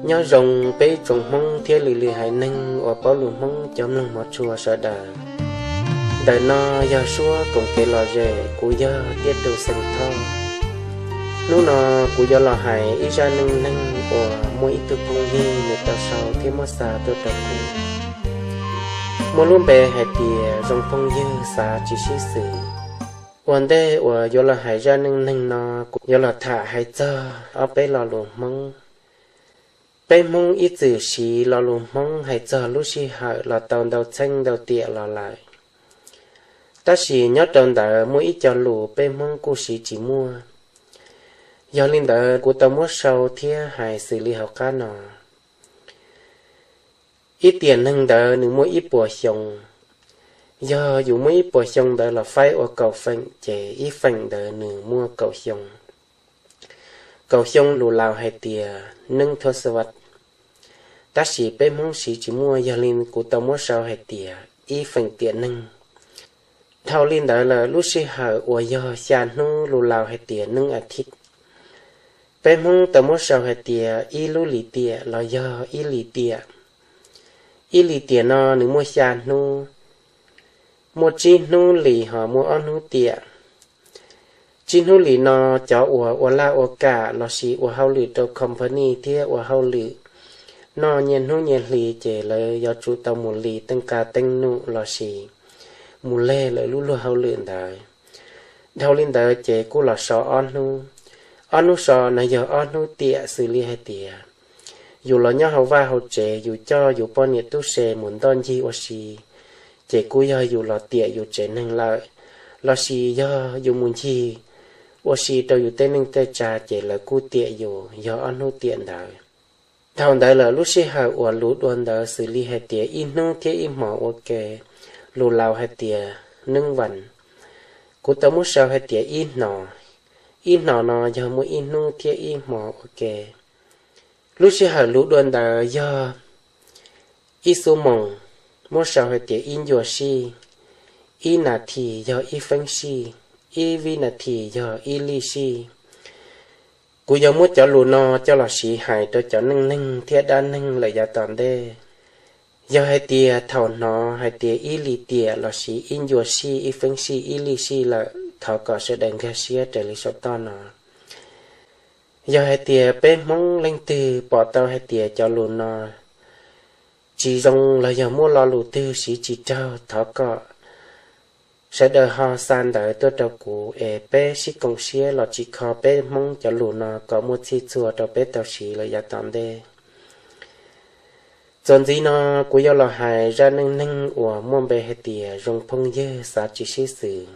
Nyob zoo peb tsoom Hmoob thiab lwm lwm haiv neeg uas paub lus Hmoob cov mloog mov tshua sawv daws. Ntawm no yog suab koom kev lom zem, kuv yog Tiaj Tus xeem Thoj. Hnub no kuv yuav los hais ib zaj neej neeg uas muaj ib tug phooj ywg nws tau sau thiab muab xa tuaj rau kuv, muaj lub npe hais tias Zoo Phooj Ywg Xav Tsis Sib Xws. Ua ntej uas yuav los hais zaj neej neeg no, kuv yuav los tham hais txog ob peb lo lus Hmoob. Peb Hmoob ib txwm siv lo lus Hmoob hais txog lub sij hawm los tau ntau txheej ntau tiam los lawm, tab sis nyob rau ntawd muaj ib co lus peb Hmoob kuj siv tsis muaj. Yog li ntawd kuv tau muab sau thiab hais xws li hauv qab no. Ib tiam neeg ntawd nws muaj ib puas xyoo. Yog yus muaj ib puas xyoo ntawd los faib ua kaum feem ces ib feem ntawd nws muaj kaum xyoo. Kaum xyoo lus Laus hais tias neeb thuab xab vaj, tab sis peb Hmoob siv tsis muaj, yog li kuv tau muab sau hais tias ib feem tiam neeg. Dhau li ntawd lawm, lub sij hawm uas yog xya hnub lus Laus hais tias neeb a thiv, peb Hmoob tau muab sau hais tias ib lub lis tiam los yog ib lis tiam. Ib lis tiam no nws muaj xya hnub, muaj tsib hnub lis ho muaj ob hnub tiam. Tsib hnub lis no cov uas ua laj ua kam lossis ua hauj lwm rau company thiab ua hauj lwm noj nyiaj hnub nyiaj hli ces lawv yuav tsum tau mus lis teej qa teej num lossis mus leg lawv lub luag hauj lwm ntawd. Dhau li ntawd ces kuj los so ob hnub. Ob hnub so no yog ob hnub tiam xws li hais tias yus los nyob hauv vaj hauv tsev, yus coj yus poj niam tub se mus ntoj ncig ua si, ces kuj yog yus los tiam yus tsev neeg lawm, lossis yog yus mus ncig ua si rau yus tej neej tej tsa ces lawv kuj tiam yus, yog ob hnub tiam ntawd. Dhau ntawd lawm, lub sij hawm uas luv dua ntawd xws li hais tias ib hnub thiab ib hmos ua ke, lus Laus hais tias neeb vas, kuv tau muab sau hais tias ib hno. Ib hno no yog muaj ib hnub thiab ib hmos ua ke. Lub sij hawm luv dua ntawd yog ib xuab moos, muab sau hais tias ib ncua sij. Ib nas this yog ib feeb sij, ib vib nas this yog ib lij sij. Kuv yuav muab cov lus no coj los siv hais rau cov neej neeg thiab dab neeg lawm yav tom ntej. Yog hais tias thaum hnov hais tias ib lis tiam lossis ib ncua sij, ib feeb sij, ib lij sij lawm, thov kom sawv daws nkag siab raws li saum toj no. Yog hais tias peb Hmoob leej twg pom tau hais tias cov lus no tsis zoo los yog muaj lo lus twg siv tsis raug, thov kom sawv daws ho xa ntawv tuaj rau kuv es peb sib koom siab los tsim kho peb Hmoob cov lus no kom muaj txhij txhua rau peb tau siv lawm yav tom ntej. Txuas ntxiv no kuv yuav los hais zaj neej neeg uas muaj npe hais tias Zoo Phooj Ywg Xav Tsis Sib Xws.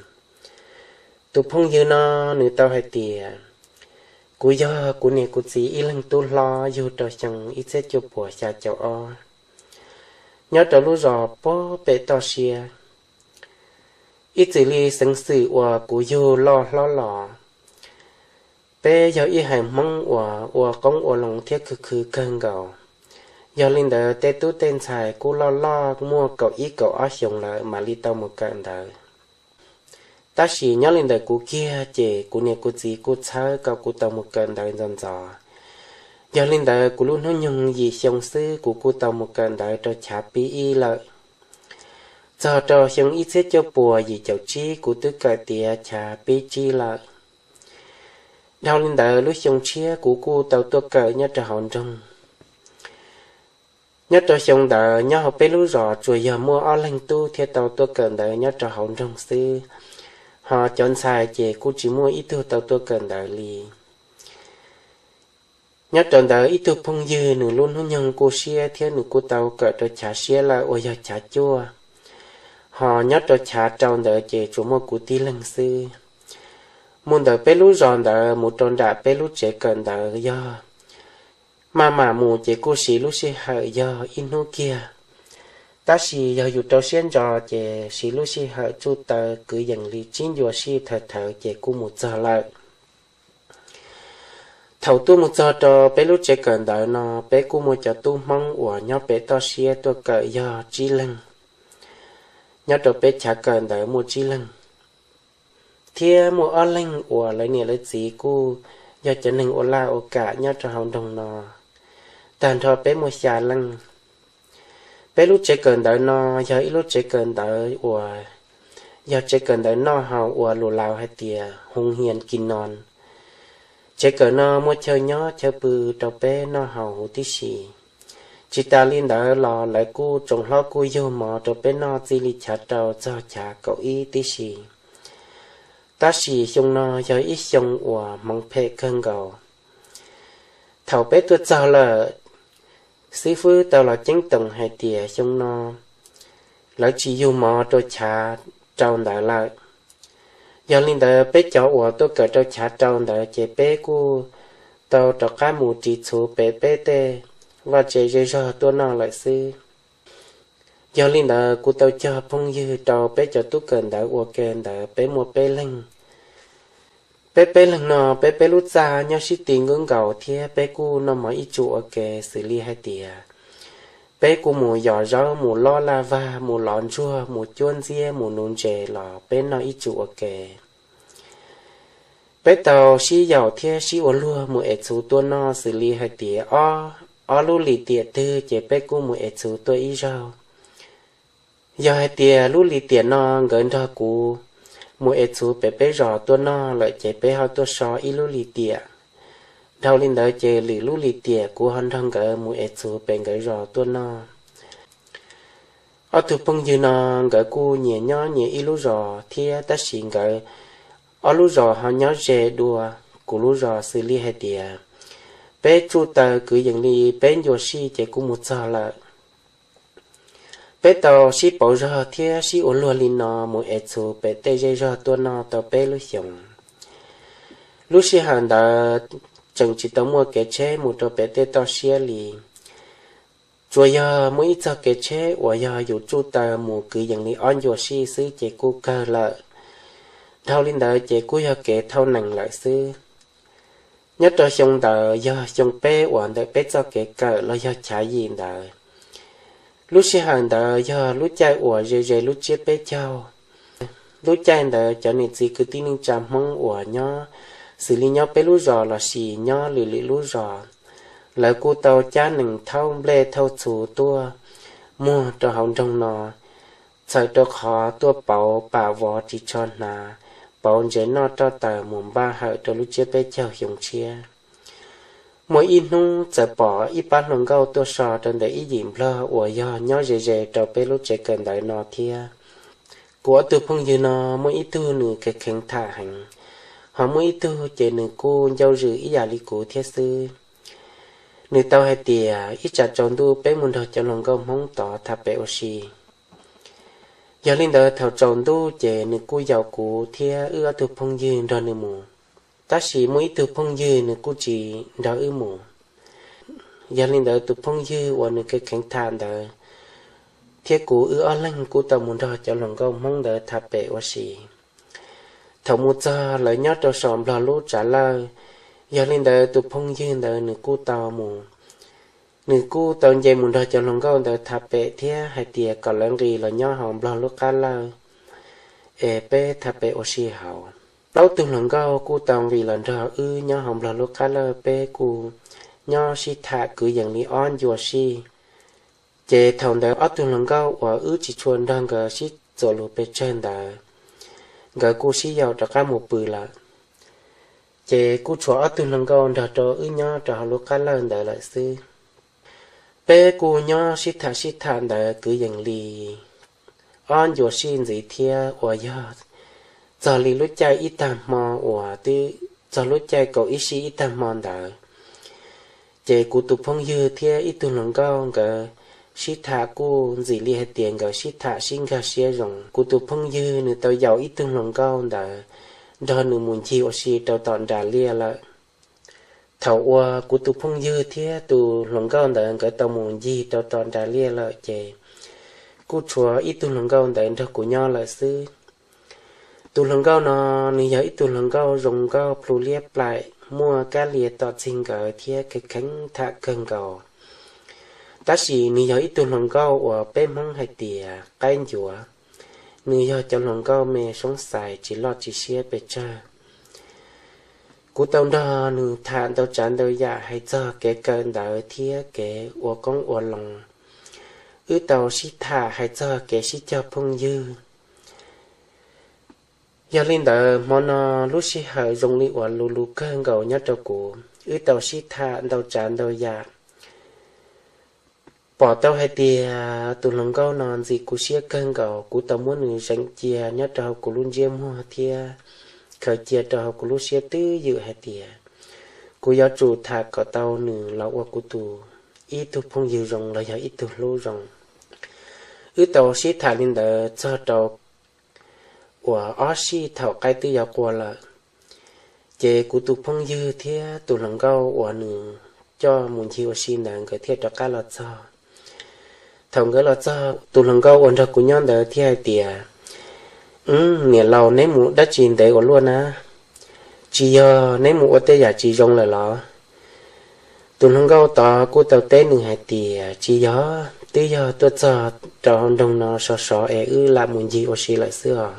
Tus phooj ywg no nws tau hais tias, kuv yog kuv niam kuv txiv ib leeg tub hlob yug rau xyoo ib txhiab cuaj puas xya caum ob, nyob rau lub zos puag pem toj siab. Ib txwm li xeev xwm uas kuv yug loj hlob los, peb yog ib haiv Hmoob uas ua qoob ua loo thiab khwv khwv kawg nkaus. Yog li ntawd tej tub tej ntxhais kuj loj loj muaj kaum ib kaum ob xyoos lawm mam li tau mus kawm ntawv. Tab sis nyob li ntawm kuv kiag ces kuv niam kuv txiv kuj txhawb kom kuv tau mus kawm ntawv ntxov ntxov. Yog li ntawd kuv lub hnub nyoog yim xyoo xwb kuv kuj tau mus kawm ntawv rau chav pib ib lawm. Txog rau xyoo ib txhiab cuaj puas yim caum tsib kuv twb kawm tiav chav pib tsib lawm. Dhau li ntawd lub xyoo tshiab kuv kuj tau tuaj kawm nyob rau hauv nroog. Nyob rau xyoo ntawd nyob hauv peb lub zos tsuas yog muaj ob leeg tub thiaj tau tuaj kawm ntawv nyob rau hauv nroog xwb, ho cov ntxhais ces kuj tsis muaj ib tug tau tuaj kawm ntawv li. Nyob rau ntawd ib tug phooj ywg nws lub hnub nyoog kuj siab thiab nws kuj tau kawm rau chav siab lawm uas yog chav cuaj, ho nyob rau chav rau ntawd ces tsuas muaj kuv tib leeg xwb. Mus ntawm peb lub zos ntawd mus rau nram peb lub tsev kawm ntawv yog maj mam mus ces kuj siv lub sij hawm yog ib hnub kiag. Tab sis yog yus rau siab ntso ces siv lub sij hawm tsuj taw kwv yees li tsib ncua sij thawv thawv ces kuj mus txog lawm. Thaum tuaj mus txog rau peb lub tsev kawm ntawv no, peb kuj muaj cov tub Hmoob uas nyob pem toj siab tuaj kawm yog tsib leeg, nyob rau peb chav kawm ntawv muaj tsib leeg, thiab muaj ob leeg uas lawv niam lawv txiv kuj yog cov neeg ua laj ua kam nyob rau hauv nroog no. Tag nrho peb muaj xya leej. Peb lub tsev kawm ntawv no yog ib lub tsev kawm ntawv uas yog tsev kawm ntawv noj haus uas lus Laus hais tias hoo hias kis no. Tsev kawm no muaj chaw nyob chaw pw rau peb noj haus huv tib si. Tsis tas li ntawd los lawv kuj tsoom hlob kuj yug mov rau peb noj txij li chav rau txog chav kaum ib tib si. Tab sis xyoo no yog ib xyoo uas hmoov phem kawg nkaus. Thaum peb tuaj txog lawm, xib fwb tau los ceeb toom hais tias xyoo no lawv tsis yug mov rau chav rau ntawd lawm. Yog li ntawd peb cov uas tuaj kawm rau chav rau ntawd ces peb kuj tau rov qab mus ris txhuv pem peb tej vaj tse zej zog tuaj noj lawm xwb. Yog li ntawd kuv tau cog phooj ywg rau peb cov tub kawm ntawv ua ke ntawd peb muaj peb leeg. Peb peb leeg no peb peb lub txaj nyob sib ti nkaus thiab peb kuj noj mov ib tsu ua ke xws li hais tias peb kuj mus yos zaub, mus lob laj vag, mus lov ntsuag, mus cuab ntxiab, mus nuv ntses los peb noj ib tsu ua ke. Peb tau sib yaum thiab sib ua luag mus ev txhuv tuaj noj xws li hais tias ob, ob lub lim tiam twg ces peb kuj mus ev txhuv tuaj ib zaug. Yog hais tias lub lim tiam no nkawd nrog kuv mus ev txhuv pem peb zos tuaj noj lawm ces peb ho tuaj so ib lub lim tiam. Dhau li ntawd ces lwm lub lim tiam kuv ho nrog nkawd mus ev txhuv pem nkawd zos tuaj noj. Ob tug phooj ywg no nkawd kuj nyias nyob nyias ib lub zos thiab tab sis nkawd ob lub zos ho nyob ze dua kuv lub zos xws li hais tias peb tsuj taw kwv yees li peb ncua sij ces kuj mus txog lawm. Peb tau sib pauv zog thiab sib ua luag li no mus ev txhuv pem tej zej zog tuaj noj tau peb lub xyoos. Lub sij hawm ntawd tseem tsis tau muaj kev tsheb mus rau pem tej toj siab li. Tsuas yog muaj ib txog kev tsheb uas yog yus tsuj taw mus kwv yees li ob ncua sij xwb ces kuj kawg lawm. Dhau li ntawd ces kuj yog kev thauj nees lawm xwb. Nyob rau xyoo ntawd yog xyoo peb uas ntawm peb txoj kev kawm los yog chav yim ntawd. Lub sij hawm ntawd yog lub caij uas ze ze lub tsiab peb caug. Lub caij ntawd cov niam txiv kwv tij neej tsa Hmoob uas nyob xws li nyob peb lub zos lossis nyob lwm lwm lub zos, lawv kuj tau cab nees thauj nplej thauj txhuv tuaj muag rau hauv nroog no, txhawm rau qhov tuaj pauv pam vov ris tsho hnav, pauv ntses noj roj taws mus npaj hawm rau lub tsiab peb caug xyoo tshiab. Muaj ib hnub txawm pom ib pab hluas nkauj tuaj so rau ntawm ib yim nplog uas yog nyob ze ze rau peb lub tsev kawm ntawv no thiab. Kuv ob tug phooj ywg no muaj ib tug nws kheev kheev tham heev, ho muaj ib tug ces nws kuj ncauj zwm ib yam li kuv thiab xwb. Nws tau hais tias ib tsam tsaus ntuj peb mus nrog cov hluas nkauj Hmoob tod tham pem ua si. Yog li ntawd thaum tsaus ntuj ces nws kuj yaum kuv thiab wb ob tug phooj ywg nrog nws mus. Tab sis muaj ib tug phooj ywg nws kuj tsis nrog wb mus. Yog li ntawd tus phooj ywg uas nws kheev kheev tham ntawd thiab kuv wb ob leeg kuj tau mus nrog cov hluas nkauj Hmoob ntawd tham pem ua si. Thaum mus txog lawv nyob rau saum nplog lub tsav lawj, yog li ntawd tus phooj ywg ntawd nws kuj tau mus, nws kuj tau nce mus nrog cov hluas nkauj ntawd tham pem thiab hais tias kom lawv nqis los nyob hauv nplog lub qab lawj es peb tham pem ua si hauv. Plaub tug hluas nkauj kuj tau nqis los nrog wb nyob hauv nplog lub qab lawj, peb kuj nyob sib tham kwv yees li ob ncua sij. Ces thaum ntawd ob tug hluas nkauj uas wb tsis tshua nrog nkawd sib txuas lus pes tsawg ntawd, nkawd kuj sib yaum rov qab mus pw lawm. Ces kuj tshuav ob tug hluas nkauj nrog rau wb nyob rau hauv lub qab lawj ntawd lawm xwb. Peb kuj nyob sib tham sib tham ntawd kwv yees li ob ncua sij ntxiv thiab uas yog txog li lub caij ib tag hmo uas twb txog lub caij kaum ib sij ib tag hmo ntawd, ces kuv tus phooj ywg thiab ib tug hluas nkauj nkawd sib tham kuj ntxim li hais tias nkawd sib tham sib nkag siab zoo. Kuv tus phooj ywg nws tau yaum ib tug hluas nkauj ntawd nrog nws mus ncig ua si rau tom nras liaj lawm. Thaum uas kuv tus phooj ywg thiab tus hluas nkauj ntawd nkawd tau mus ncig rau tom nras liaj lawm ces kuj tshuav ib tug hluas nkauj ntawd nrog kuv nyob lawm xwb. Tus hluas nkauj no nws yog ib tug hluas nkauj zoo nkauj plhu liab plaim muaj kab lias tom txig nkawd thiab kheev kheev tham kawg nkaus. Tab sis nws yog ib tug hluas nkauj uas peb Hmoob hais tias qaib ncuav. Nws yog cov hluas nkauj me soob xais tsis loj tsis siab pes tsawg. Kuv tau nrog nws tham ntau tsav ntau yam hais txog kev kawm ntawv thiab kev ua qoob ua loo. Wb tau sib tham hais txog kev sib cog phooj ywg. Yog li ntawd hmo no lub sij hawm zoo li uas luv luv kawg nkaus nyob rau kuv. Wb tau sib tham ntau tsav ntau yam. Pom tau hais tias tus hluas nkauj no ntxim kuv siab kawg nkaus, kuv tau muab nws zeem cia nyob rau hauv kuv lub ntsiab muag thiab khaws cia rau hauv kuv lub siab twb ywm hais tias kuv yuav tsum tham kom tau nws los ua kuv tus, ib tug phooj ywg zoo los yog ib tug hlub zoo. Wb tau sib tham li ntawd txog rau uas ob sij thaum qaib twb yuav qua lawm, ces kuv tus phooj ywg thiab tus hluas nkauj uas nws coj mus ncig ua si ntawd nkawd thiaj rov qab los txog. Thaum nkawd los txog, tus hluas nkauj uas nrog kuv nyob ntawd thiaj hais tias, Wb, niam laus, neb mus dab tsi ntev ua luaj na? Tsis yog neb mus ua tej yam tsis zoo lawm los? Tus hluas nkauj tod kuj tau teb nws hais tias, Tsis yog, twb yog tuaj txog rau hauv nroog no sov sov es wb lam mus ncig ua si lawm xwb os.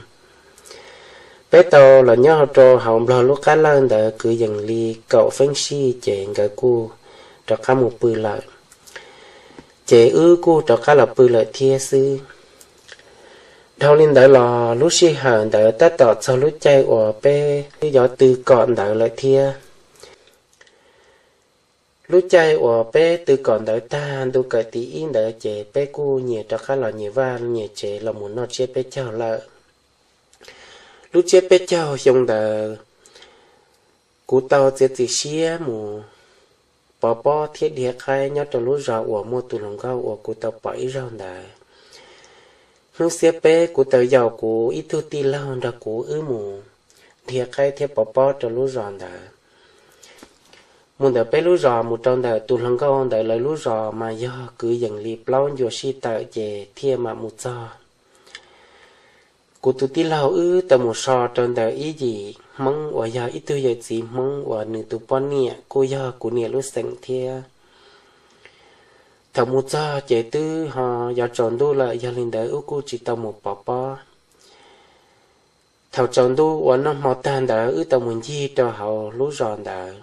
Peb tau los nyob hauv rau hauv Nplog lub qab lawj ntawd kwv yees li kaum feeb sij ces nkawd kuj rov qab mus pw lawm. Ces wb kuj rov qab los pw lawm thiab xwb. Dhau li ntawd los lub sij hawm ntawd tab tom txog lub caij uas peb yuav tw kom ntawd lawm thiab. Lub caij uas peb tw kom ntawd tag ntu kawm tim ib ntawd ces peb kuj nyias rov qab los nyias vaj nyias tsev los mus noj tsiab peb caug lawm. Lub tsiab peb caug xyoo ntawd, kuv tau txiav txim siab mus pov pob thiab dhia qaib nyob rau lub zos uas muaj tus hluas nkauj uas kuv tau pom ib zaug ntawd. Hnub xiab peb kuv tau yaum kuv ib tug tij laug nrog kuv wb mus dhia qaib thiab pov pob rau lub zos ntawd. Mus ntawm peb lub zos mus rau ntawm tus hluas nkauj ntawd lawv lub zos mas yog kwv yees li plaub ncua sij tawm ces thiaj mam mus txog. Kuv tus tij laug wb tau mus so rau ntawm ib yim Hmoob uas yog ib tug yawm txiv Hmoob uas nws tus poj niam kuj yog kuv niam lub xeem thiab. Thaum mus txog ces twb ho yuav tsaus ntuj lawm, yog li ntawd wb kuj tsis tau mus pov pob. Thaum tsaus ntuj uas noj hmo tag ntawd wb tau mus ncig rau hauv lub zos ntawd.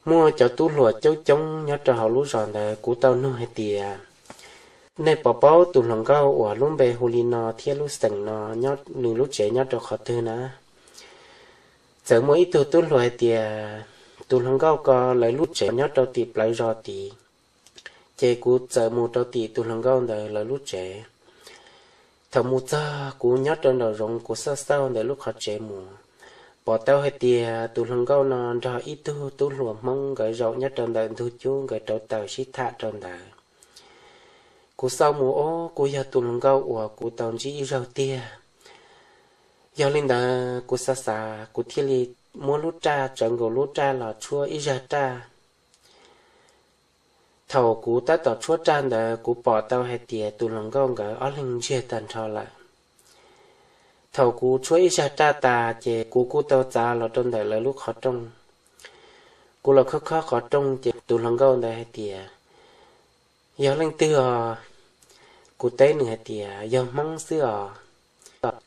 Muaj cov tub hluas coob coob nyob rau hauv lub zos ntawd, kuv tau nug hais tias, Nej puas paub tus hluas nkauj uas lub npe hu li no thiab lub xeem no, nws lub tsev nyob rau qhov twg na? Txawm muaj ib tug tub hluas hais tias, Tus hluas nkauj ko lawv lub tsev nyob rau tim plawv zos tid. Ces kuv txawm mus rau tim tus hluas nkauj ntawd lawv lub tsev. Thaum mus txog kuv nyob rau nraum zoov, kuv xauj xauj ntawm lub qhov tsev mus, pom tau hais tias tus hluas nkauj no nrog ib tug tub hluas Hmoob nkawd zaum nyob rau ntawm ntug cub, nkawd rauv taws sib tham rau ntawd. Kuv xauj mus, ob, kuj yog tus hluas nkauj uas kuv tau ntsib ib zaug tiag. Yog li ntawd kuv xav xav, kuv thiaj li muab lub raj, tsawv nkaus lub raj los tshuab ib zaj raj. Thaum kuv tab tom tshuab raj ntawd, kuv pom tau hais tias tus hluas nkauj nkawd ob leeg ntsiag tag nrho lawm. Thaum kuv tshuab ib zaj raj tas ces kuv kuj tau txav los rau ntawm lawv lub qhov rooj. Kuv los khob khob qhov rooj ces tus hluas nkauj ntawd hais tias, Yog leej twg os? Kuv teb nws hais tias, Yog Hmoob xwb os.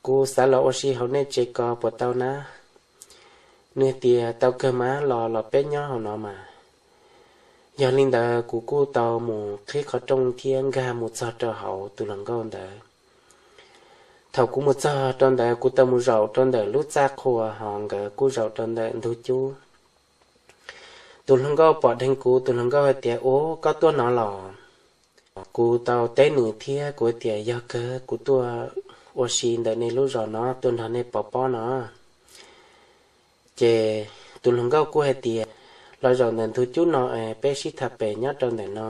Kuv xav los ua si hauv nej tsev ko puas tau na? Nws hais tias, Tau kawg mas, los los peb nyob hauv no mas. Yog li ntawd kuv kuj tau mus qhib qhov rooj thiab nkag mus txog rau hauv tus hluas nkauj ntawd. Thaum kuv mus txog rau ntawd, kuv tau mus zaum rau ntawm lub txaj qhua, ho nkawd kuj zaum rau ntawm ntug cub. Tus hluas nkauj pom dheev kuv, tus hluas nkauj hais tias, Ub, koj tuaj no los? Kuv tau teb nws thiab kuv tias, Yog kawg, kuv tuaj ua si ntawm nej lub zos no, tuaj nrog nej pov pob no. Ces tus hluas nkauj kuj hais tias, Los zaum ntawm ntug cub no es peb sib tham pem nyob rau ntawm no.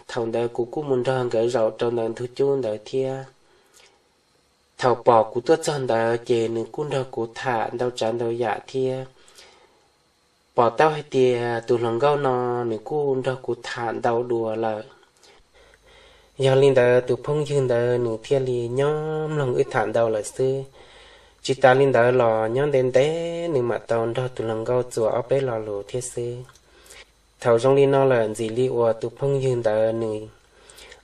Thaum ntawd kuv kuj mus nrog nkawd zaum rau ntawm ntug cub ntawd thiab. Thaum pom kuv tuaj txog ntawd ces nws kuj nrog kuv tham ntau tsav ntau yam thiab. Pom tau hais tias tus hluas nkauj no nws kuj nrog kuv tham ntau dua lawm. Yog li ntawd tus phooj ywg ntawd nws thiaj li nyob mloog wb tham ntau lawm xwb. Tsis tas li ntawd los nyob ntev ntev nws mam tau nrog tus hluas nkauj txuas ob peb lo lus thiab xwb. Thaum zoo li no lawm ntxim li uas tus phooj ywg ntawd nws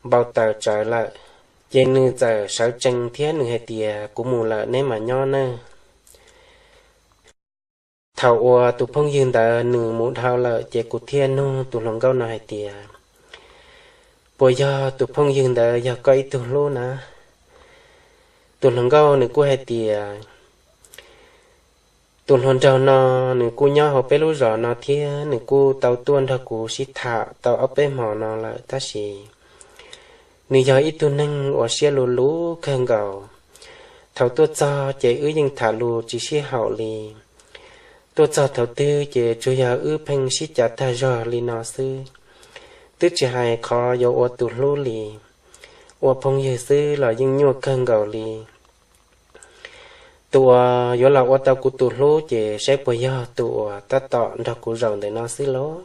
npau taws tsawv lawm, ces nws txawm sawv tsees thiab nws hais tias, Kuv mus lawm, neb mas nyob nawb. Thaum uas tus phooj ywg ntawd nws mus dhau lawm ces kuv thiaj nug tus hluas nkauj no hais tias, puas yog tus phooj ywg ntawd yog koj ib tug hlub na? Tus hluas nkauj nws kuj hais tias, tus hluas nraug no nws kuj nyob hauv peb lub zos no thiab nws kuj tau tuaj nrog kuv sib tham tau ob peb hmo no lawm tab sis nws yog ib tug neeg uas siab luv luv kawg nkaus. Thaum tuaj txog ces wb yeej tham lus tsis sib haum li. Tuaj txog thaum twg ces tsuas yog wb pheej sib cav tag zog li no xwb, twb tsis hais qhov yuav ua tus hlub li. Ua phooj ywg xwb los yeej nyuaj kawg nkaus li. Tus uas yuav los ua tau kuv tus hlub ces saib puas yog tus uas tab tom nrog kuv zaum ntawm no xwb lauj.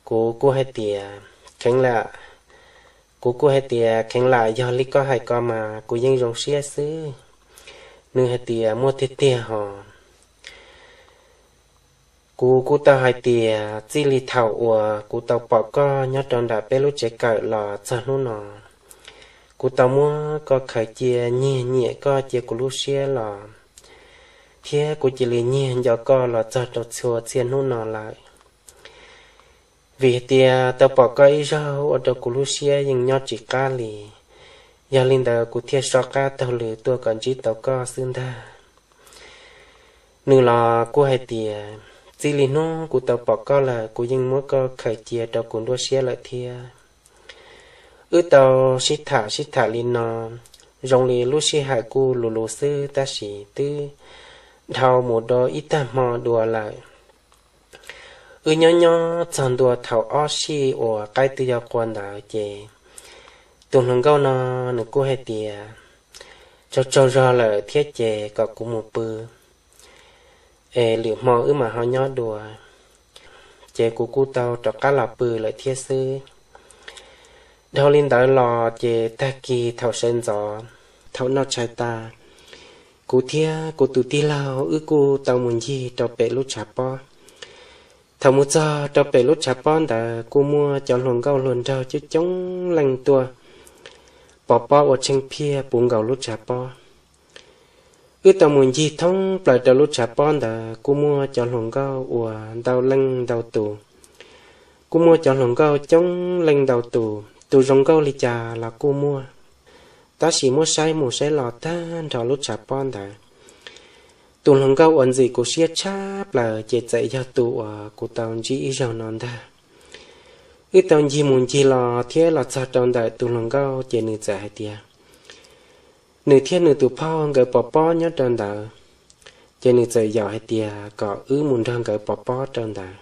Kuv kuj hais tias, kheev lam, kuv kuj hais tias kheev lam, yog li koj hais ko mas kuv yeej zoo siab xwb. Nws hais tias muaj tiag tiag hos. Kuv kuj tau hais tias txij li thaum uas kuv tau pom koj nyob rau nram peb lub tsev kawm los txog hnub no, kuv tau muab koj khaws cia, nyiag nyiam koj cia kuv lub siab los, thiab kuv cia li nyiag nco koj los txog rau txhua txhia hnub no lawm. Vim hais tias tau pom koj ib zaug ua rau kuv lub siab yeej nyob tsis qab li, yog li ntawd kuv thiaj so qab taug lw tuaj kom ntsib tau koj xwb ntag. Nws los kuj hais tias, txij li hnub kuv tau pom koj lawm kuv yeej muab koj khaws cia rau kuv nruab siab lawm thiab. Wb tau sib tham sib tham li no, zoo li lub sij hawm kuj luv luv xwb tab sis twb dhau mus dua ib tag hmo dua lawm. Wb nyob nyob txog ntua thaum ob sij uas qaib twb yuav qua ntawd ces tus hluas nkauj no nws kuj hais tias, tsaug tsaug zog lawm thiab ces kom kuv mus pw es lwm hmo wb mam ho nyob dua. Ces kuv kuj tau rov qab los pw lawm thiab xwb. Dhau li ntawd los ces tag kis thaum sawv ntxov, thaum noj tshais tas, kuv thiab kuv tus tij laug wb kuj tau mus ncig rau pem lub tshav pob. Thaum mus txog rau pem lub tshav pob ntawd kuj muaj cov hluas nkauj hluas nraug coob coob leej tuaj pov pob ua tsheej phiaj puv nkaus lub tshav pob. Wb tau mus ncig thoob plaws rau lub tshav pob ntawd kuj muaj cov hluas nkauj uas ntau leej ntau tus. Kuj muaj cov hluas nkauj coob leej ntau tus, tus zoo nkauj li cas los kuj muaj, tab sis muab saib mus saib los tag nrho lub tshav pob ntawd, tus hluas nkauj uas ntxim kuv siab tshaj plaws ces txawm yog tus uas kuv tau ntsib ib zaug no ntag. Wb tau ncig mus ncig los thiab los txog rau ntawm tus hluas nkauj ces nws txawm hais tias, nws thiab nws tus phauj nkawd pov pob nyob rau ntawd, ces nws txawm yaum hais tias kom wb mus nrog nkawd pov pob rau ntawd.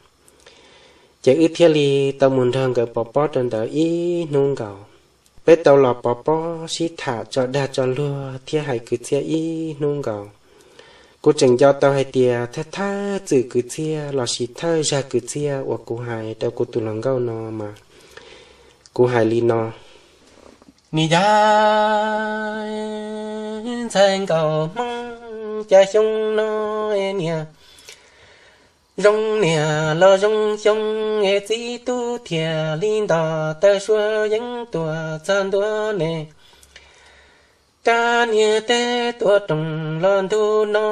Ces wb thiaj li tau mus nrog nkawd pov pob rau ntawd ib hnub nkaus. Peb tau los pov pob sib tham tso dag tso luag thiab hais kwv txhiaj ib hnub nkaus. Kuv tseem nco tau hais tias thawj thawj txwm kwv txhiaj lossis thawj zag kwv txhiaj uas kuv hais rau kuv tus hluas nkauj no mas kuv hais li no: Nim yog ntxhais nkaus Hmoob cas xyoo no niag zoo niag los zoo xyoo, es txiv tub thiaj li nto taw sua yeeb tuaj txog ntua ne. Rab niag teb tuaj roos los ntug no,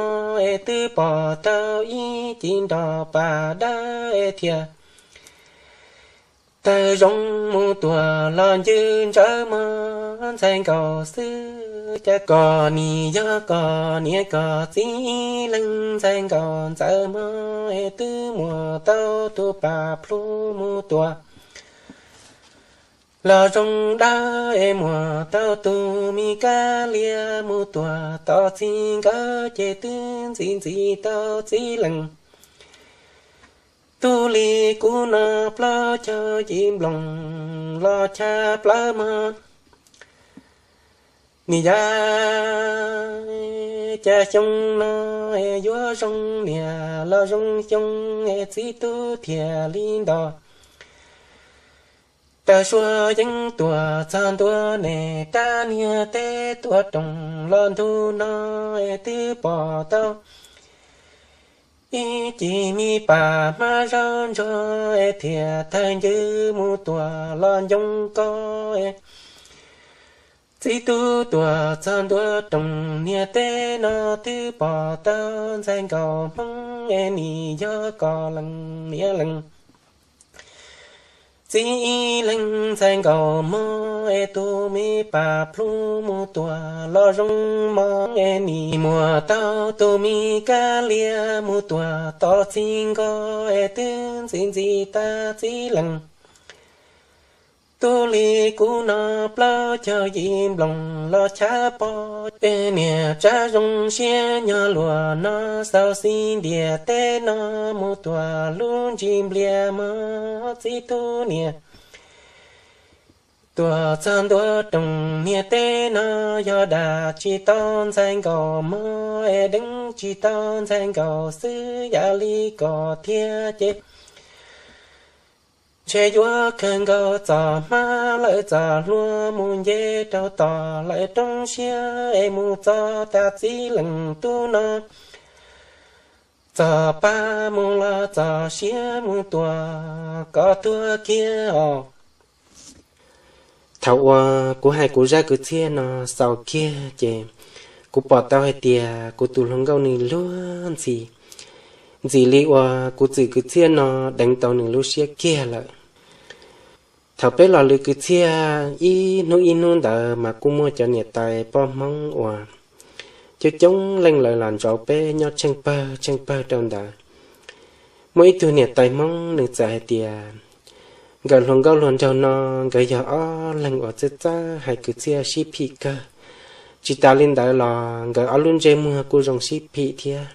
es twb pom tau ib ci nroj pas dawb thiab. Tawg zoo mus tuaj los ncw ntsawv mog ntxhais nkaus xwb, cas koj nim yog koj niam koj txiv ib leeg ntxhais nkaus ntxawm mog, es twb muaj tau tus pas plhu mus tuaj los zoo dawb, es muaj tau tus mi kab lias mus tuaj tos txij nkawd, ces twb ntxim ntxim tau txiv leej. Tub li kuv no plaub caug yim nplooj los chaw plawv mog. Nim yog cas xyoo no yuav zoo niag los zoo xyoo, es txiv tub thiaj li nto taw sua yeeb tuaj txog ntua ne. Rab niag teb tuaj roos los ntug no, es twb pom tau ib ci mi pas hmab zaub ntsuag, es thiaj tawg ncw mus tuaj los ncoo ko, es Txiv tub tuaj txog ntua rooj niag teb no twb pom tau ntxhais nkauj Hmoob es nim yog koj leej niam leej txiv ib leeg. Ntxhais nkauj Hmoob es tus me pam plhu mus tuaj los zoo mos es nim muaj tau tus me kab lias mus tuaj tos txij nkawm es twb ntxim ntxim tag txiv leej. Tus li kuv no plaub caug yim nplooj los chav pom, peb niag tsab zoo siab nyob luag no xaus xib ntiag teb no mus tuaj lub ntsis nplias mog txiv tub niam. Tuaj txog ntua rooj niag teb no yog dag tsis tau ntxhais nkauj Hmoob es deev tsis tau ntxhais nkauj xwb yam li koj thiab ces ntshe yuav kawg nkaus txoj hmab lawm txoj hlua mus nce rau tom lawm roob siab es mus txog tas txiv leej tub no txoj pa mus los txoj siab mus tuaj kom tuag kiag os. Thaum uas kuv hais kuv zaj kwv txhiaj no xaus kiag ces kuv pom tau hais tias kuv tus hluas nkauj nws luag ntxhi, ntxim li uas kuv txwm kwv txhiaj no deev tau nws lub siab kiag lawm. Thaum peb los lwm kwv txhiaj ib hnub ib hnub ntawd mas kuj muaj cov niam tais poj Hmoob uas coob coob leej lawv los ntsauv peb nyob tsheej pawg tsheej pawg rau ntawd. Muaj ib tug niam tais Hmoob nws txawm hais tias nkawm hluas nkauj hluas nraug no nkawd yog ob leeg uas txawj txawj hais kwv txhiaj sib phim kawg. Tsis tas li ntawd los nkawd ob lub ntsej muag kuj zoo sib phim thiab.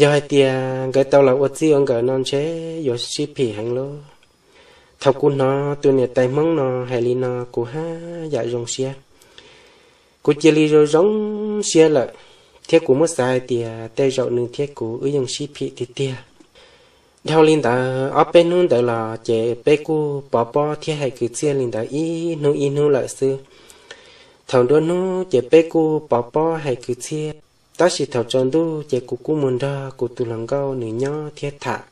Yog hais tias nkawd tau los ua txij ua nkawm no ntshe yuav sib phim heev lauj. Thaum kuv hnov tus niam tais Hmoob no hais li no kuv haj yam zoo siab. Kuv cia li zoo zoo siab lawm, thiab kuv muab xav hais tias tej zaum nws thiab kuv wb yeej sib phim tiag tiag. Dhau li ntawd ob peb hnub ntawd los ces peb kuj pov pob thiab hais kwv txhiaj li ntawd ib hnub ib hnub lawm xwb. Thaum nruab hnub ces peb kuj pov pob hais kwv txhiaj, tab sis thaum tsaus ntuj ces kuv kuj mus nrog kuv tus hluas nkauj nws nyob thiab tham.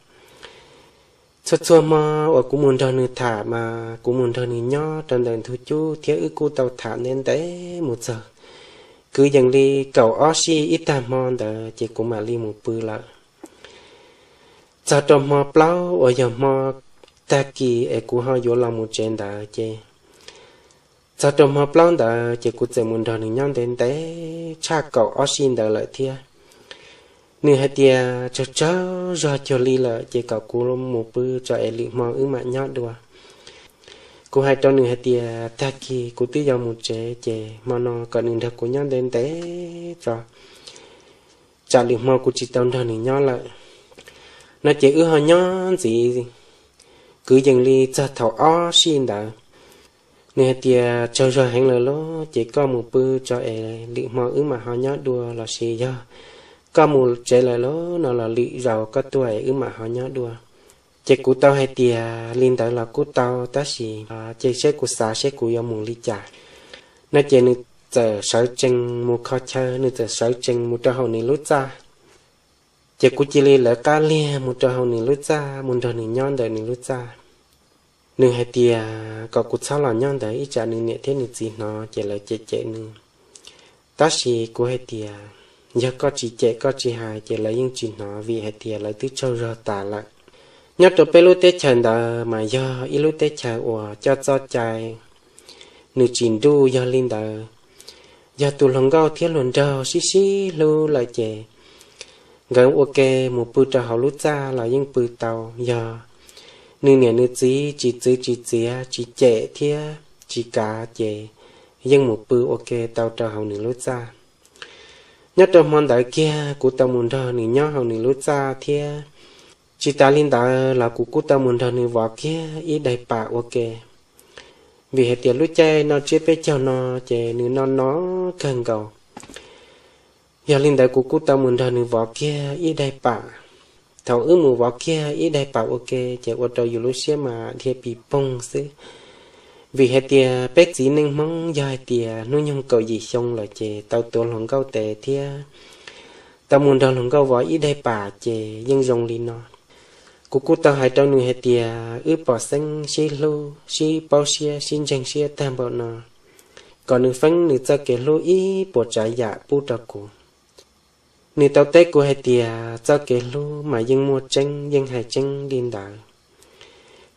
Txhua txhua hmo uas kuv mus nrog nws tham mas kuv mus nrog nws nyob rau ntawm ntug cub thiab wb kuj tau tham ntev ntev mus txog kwv yees li kaum ob sij ib tag hmo ntawd ces kuv mam li mus pw lawm. Txog rau hmo plaub uas yog hmo tag kis es kuv ho yuav los mus tsev ntawd ces, txog rau hmo plaub ntawd ces kuv txawm mus nrog nws nyob ntev ntev tshaj kaum ob sij ntawd lawm thiab. Nws hais tias tsaug tsaug zog cuag li lawm ces kom kuv mus pw tso es lwm hmo wb mam nyob dua. Kuv hais rau nws hais tias tag kis kuv twb yuav mus tsev ces hmo no kom nws nrog kuv nyob ntev ntev tso, tsam lwm hmo kuv tsis tau nrog nws nyob lawm. No ces wb ho nyob ntxiv kwv yees li txog thaum ob sij ntawd. Nws hais tias tsaug zog heev lawm lauj, ces koj mus pw tso es lwm hmo wb mam ho nyob dua, los sis yog koj mus tsev lawm lauj no los lwm zaus koj tuaj es wb mam ho nyob dua. Ces kuv tau hais tias li ntawd los kuj tau, tab sis cia seb kuv xav seb kuv yuav mus li cas. No ces nws txawm sawv tsees mus kho chaw, nws txawm sawv tsees mus rau hauv nws lub txaj. Ces kuv cia li lawv qab liag mus rau hauv nws lub txaj, mus nrog nws nyob ntawm nws lub txaj. Nws hais tias kom kuv txhob los nyob ntawd ib tsam nws niam thiab nws txiv hnov ces lawv cem cem nws. Tab sis kuv hais tias yog koj tsis cem koj tsis hais ces lawv yeej tsis hnov, vim hais tias lawv twb tsaug zog tas lawm. Nyob rau peb lub teb chaws ntawd mas yog ib lub teb chaws uas coj txoj cai nws tsis nruj, yog li ntawd yog tus hluas nkauj thiab hluas nraug sib sib hlub lawm ces nkawd ua ke mus pw rau hauv lub txaj los yeej pw tau. Yog nws niam nws txiv tsis txwv tsis txiav tsis cem thiab tsis kav ces yeej mus pw ua ke tau rau hauv nws lub txaj. Nyob rau hmo ntawd kiag kuv tau mus nrog nws nyob hauv nws lub txaj thiab. Tsis tas li ntawd los kuv kuj tau mus nrog nws vov kiag ib daig pam ua ke, vim hais tias lub caij noj tsiab peb caug no ces nws noj no kawg nkaus. Yog li ntawd kuv kuj tau mus nrog nws vov kiag ib daig pam. Thaum wb mus vov kiag ib daig pam ua ke ces ua rau yus lub siab mas dhia pis poog xwb. Vim hais tias peb txiv neej Hmoob yog hais tias hnub nyoog kaum yim xyoo lawm ces tau tuav hluas nkauj tes thiab tau mus nrog hluas nkauj vov ib daig pam ces yeej zoo li no. Kuv kuj tau hais rau nws hais tias wb pom xeeb sib hlub sib paub siab sib ntseeg siab tag npaum no, kom nws feeb nws txoj kev hlub ib puas tsav yam pub rau kuv. Nws tau teb kuv hais tias txoj kev hlub mas yeej muaj tseeb, yeej hais tseeb li ntawd,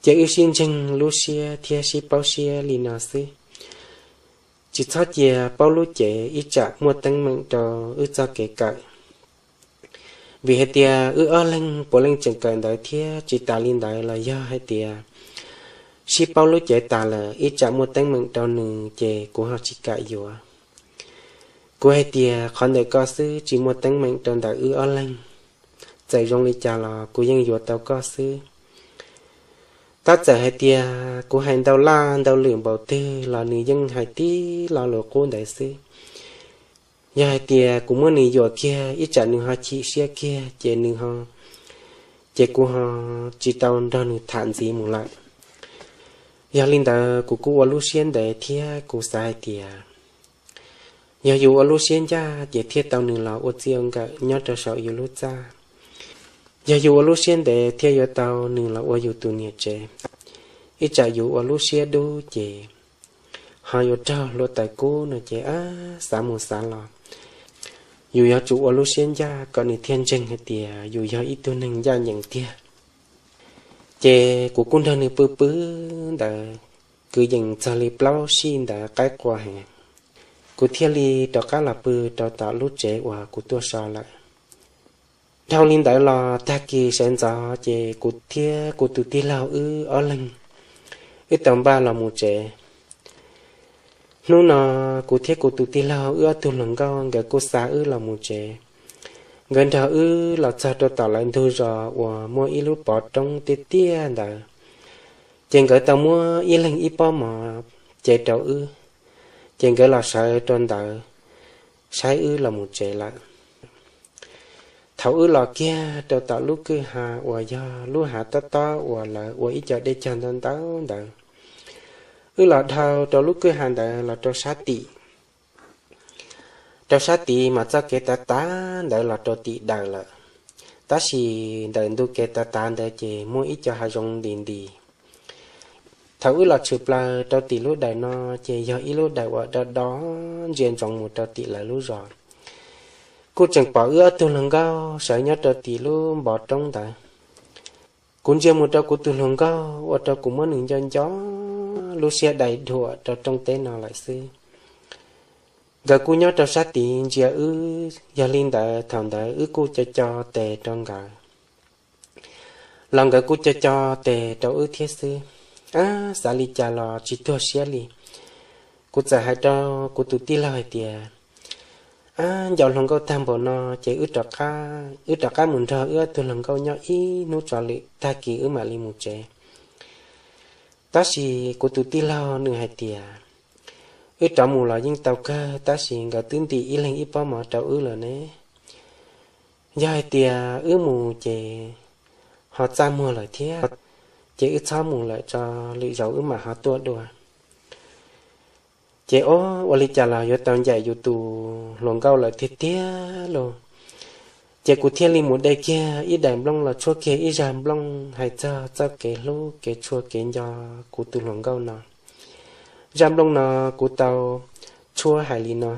ces wb sib ntseeg lub siab thiab sib paub siab li no xwb. Tsis txhob cia paub lub cev ib tsam muaj teeb meem rau wb txoj kev kawm. Vim hais tias wb ob leeg puav leej tseem kawm ntawv thiab, tsis tas li ntawd los yog hais tias sib paub lub cev tas lawm ib tsam muaj teeb meem rau nws ces kuv ho tsis kam yuav. Kuv hais tias qhov ntawm koj xwb tsis muaj teeb meem rau ntawm wb ob leeg. Txawm zoo li cas los kuv yeej yuav tau koj xwb. Tab txawm hais tias kuv hais ntau laj ntau lwm npaum twg los nws yeej hais tib lo lus qub ntawd xwb. Yog hais tias kuv muab nws yuam kiag ib tsam nws ho chim siab kiag ces nws ho, ces kuv ho tsis tau nrog nws tham ntxiv mus lawm. Yog li ntawd kuv kuj ua lub siab ntev thiab kuv xav hais tias yog yus ua lub siab ncaj ces thiaj tau nws los ua txij ua nkawm nyob rau saum yus lub txaj. Yog yus ua lub siab ntev thiaj yuav tau nws los ua yus tus niam tsev. Ib tsam yus ua lub siab dub ces ho yuav raug hluav taws kub no ces ab, xav mus xav los, yus yuav tsum ua lub siab ncaj kom nws thiaj ntseeg hais tias yus yog ib tug neeg ncaj ncees tiag. Ces kuv kuj nrog nws pw pw ntawd kwv yees txog li plaub sij ntawd qaib qua heev, kuv thiaj li rov qab los pw rau tom lub tsev uas kuv tuaj so lawm. Dhau li ntawd los tag kis sawv ntxov ces kuv thiab kuv tus tij laug wb ob leeg, wb tau npaj los mus tsev. Hnub no kuv thiab kuv tus tij laug wb ob tug hluas nkauj nkawd kuj xa wb los mus tsev. Nkawd nrog wb los txog rau tom lawv ntug zos uas muaj ib lub pov roob tiaj tiaj ntawd, ces nkawd tau muab ib leeg ib pob mov cev rau wb, ces nkawd los sawv rau ntawd saib wb los mus tsev lawm. Thaum wb los kiag rau tom lub kwj ha uas yog lub hav tob tob uas lawv ua ib co dej cog ntau ntau ntawd, wb los dhau rau lub kwj ha ntawd los rau sab tim. Rau sab tid mas txoj kev tav tav ntawd los rau tim daws lawm, tab sis ntawm ntu kev tav tav ntawd ces muaj ib co hav zoov ntis ntis. Thaum wb los tshwm plaws rau tim lub daws no, ces yog ib lub daws uas do do ntsia ntsoov mus rau tim lawv lub zos. Kuj tseem pom wb ob tug hluas nkauj sawv nyob rau tim lub npov roob ntawd. Kuv ntsia mus rau kuv tus hluas nkauj ua rau kuv muab nws nco nco, lub siab dai dhuam rau rooj teb no lawm xwb. Nkawd kuj nyob rau sab tid ntsia wb, yog li ntawd thaum ntawd wb kuj co co tes rau nkawd, los nkawd kuj co co tes rau wb thiab xwb. Ab, xav li cas los tsis tuag siab li. Kuv txawm hais rau kuv tus tij laug hais tias, ab, nco hluas nkauj tag npaum no ces wb rov qab mus nrog wb ob tug hluas nkauj nyob ib hnub tso lwm tag kis wb mam li mus tsev. Tab sis kuv tus tij laug nws hais tias, wb rov mus los yeej tau kawg, tab sis nkawd twb ntim ib leeg ib pob mov rau wb lawm ne. Yog hais tias wb mus ces ho txaj muag lawm thiab, ces wb txhob mus lawm tso, lwm zaus wb mam ho tuaj dua. Ces o, ua li cas los yuav tau ncaim yus tus hluas nkauj lawm tiag tiag lauj. Ces kuv thiaj li mus de kiag ib daim nplooj los tshuab kiag ib zaj nplooj hais txog txoj kev hlub kev tshua kev nco kuv tus hluas nkauj no. Zaj nplooj no kuv tau tshuab hais li no.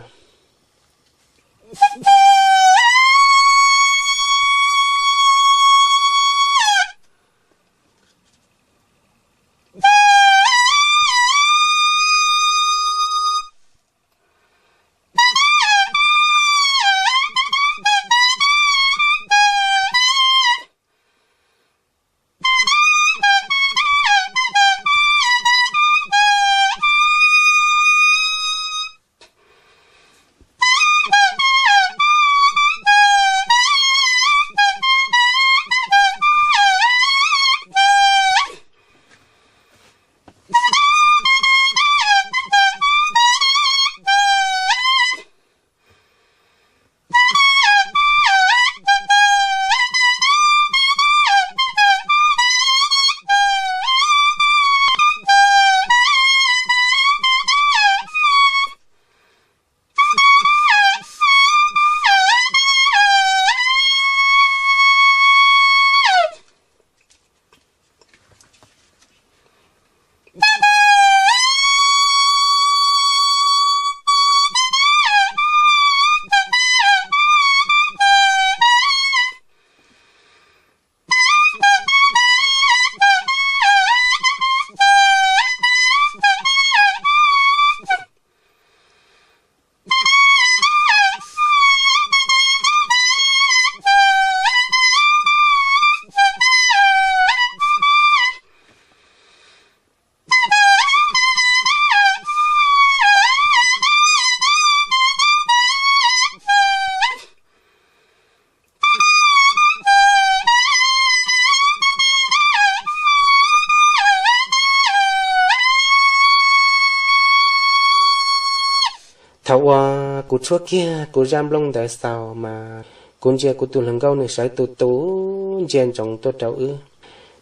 Thaum uas kuv tshuab kiag kuv zaj nplooj ntawd xaus mas kuv ntsia kuv tus hluas nkauj nws sawv tus tus ntsia ntsoov tuaj rau wb.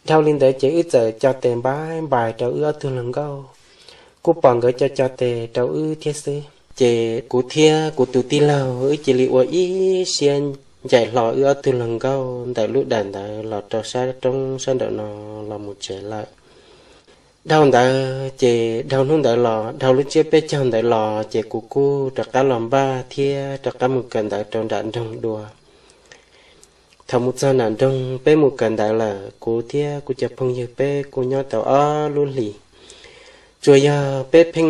Dhau li ntawd ces wb txawm co tes npaib npais rau wb ob tug hluas nkauj, kuj pom nkawd co co tes rau wb thiab xwb. Ces kuv thiab kuv tus tij laug wb cia li ua ib siab ncaim hlo wb ob tug hluas nkauj ntawm lub dawm ntawd los rau sab roob sab nraum no los mus tsev lawm. Dhau ntawd ces dhau hnub ntawd los dhau lub tsiab peb caug ntawd los ces kuv kuj rov qab los npaj thiab rov qab mus kawm ntawv rau nram nroog dua. Thaum mus txog nram nroog peb mus kawm ntawv lawm, kuv thiab kuv cov phooj ywg peb kuj nyob tau ob lub hlis, tsuas yog peb pheej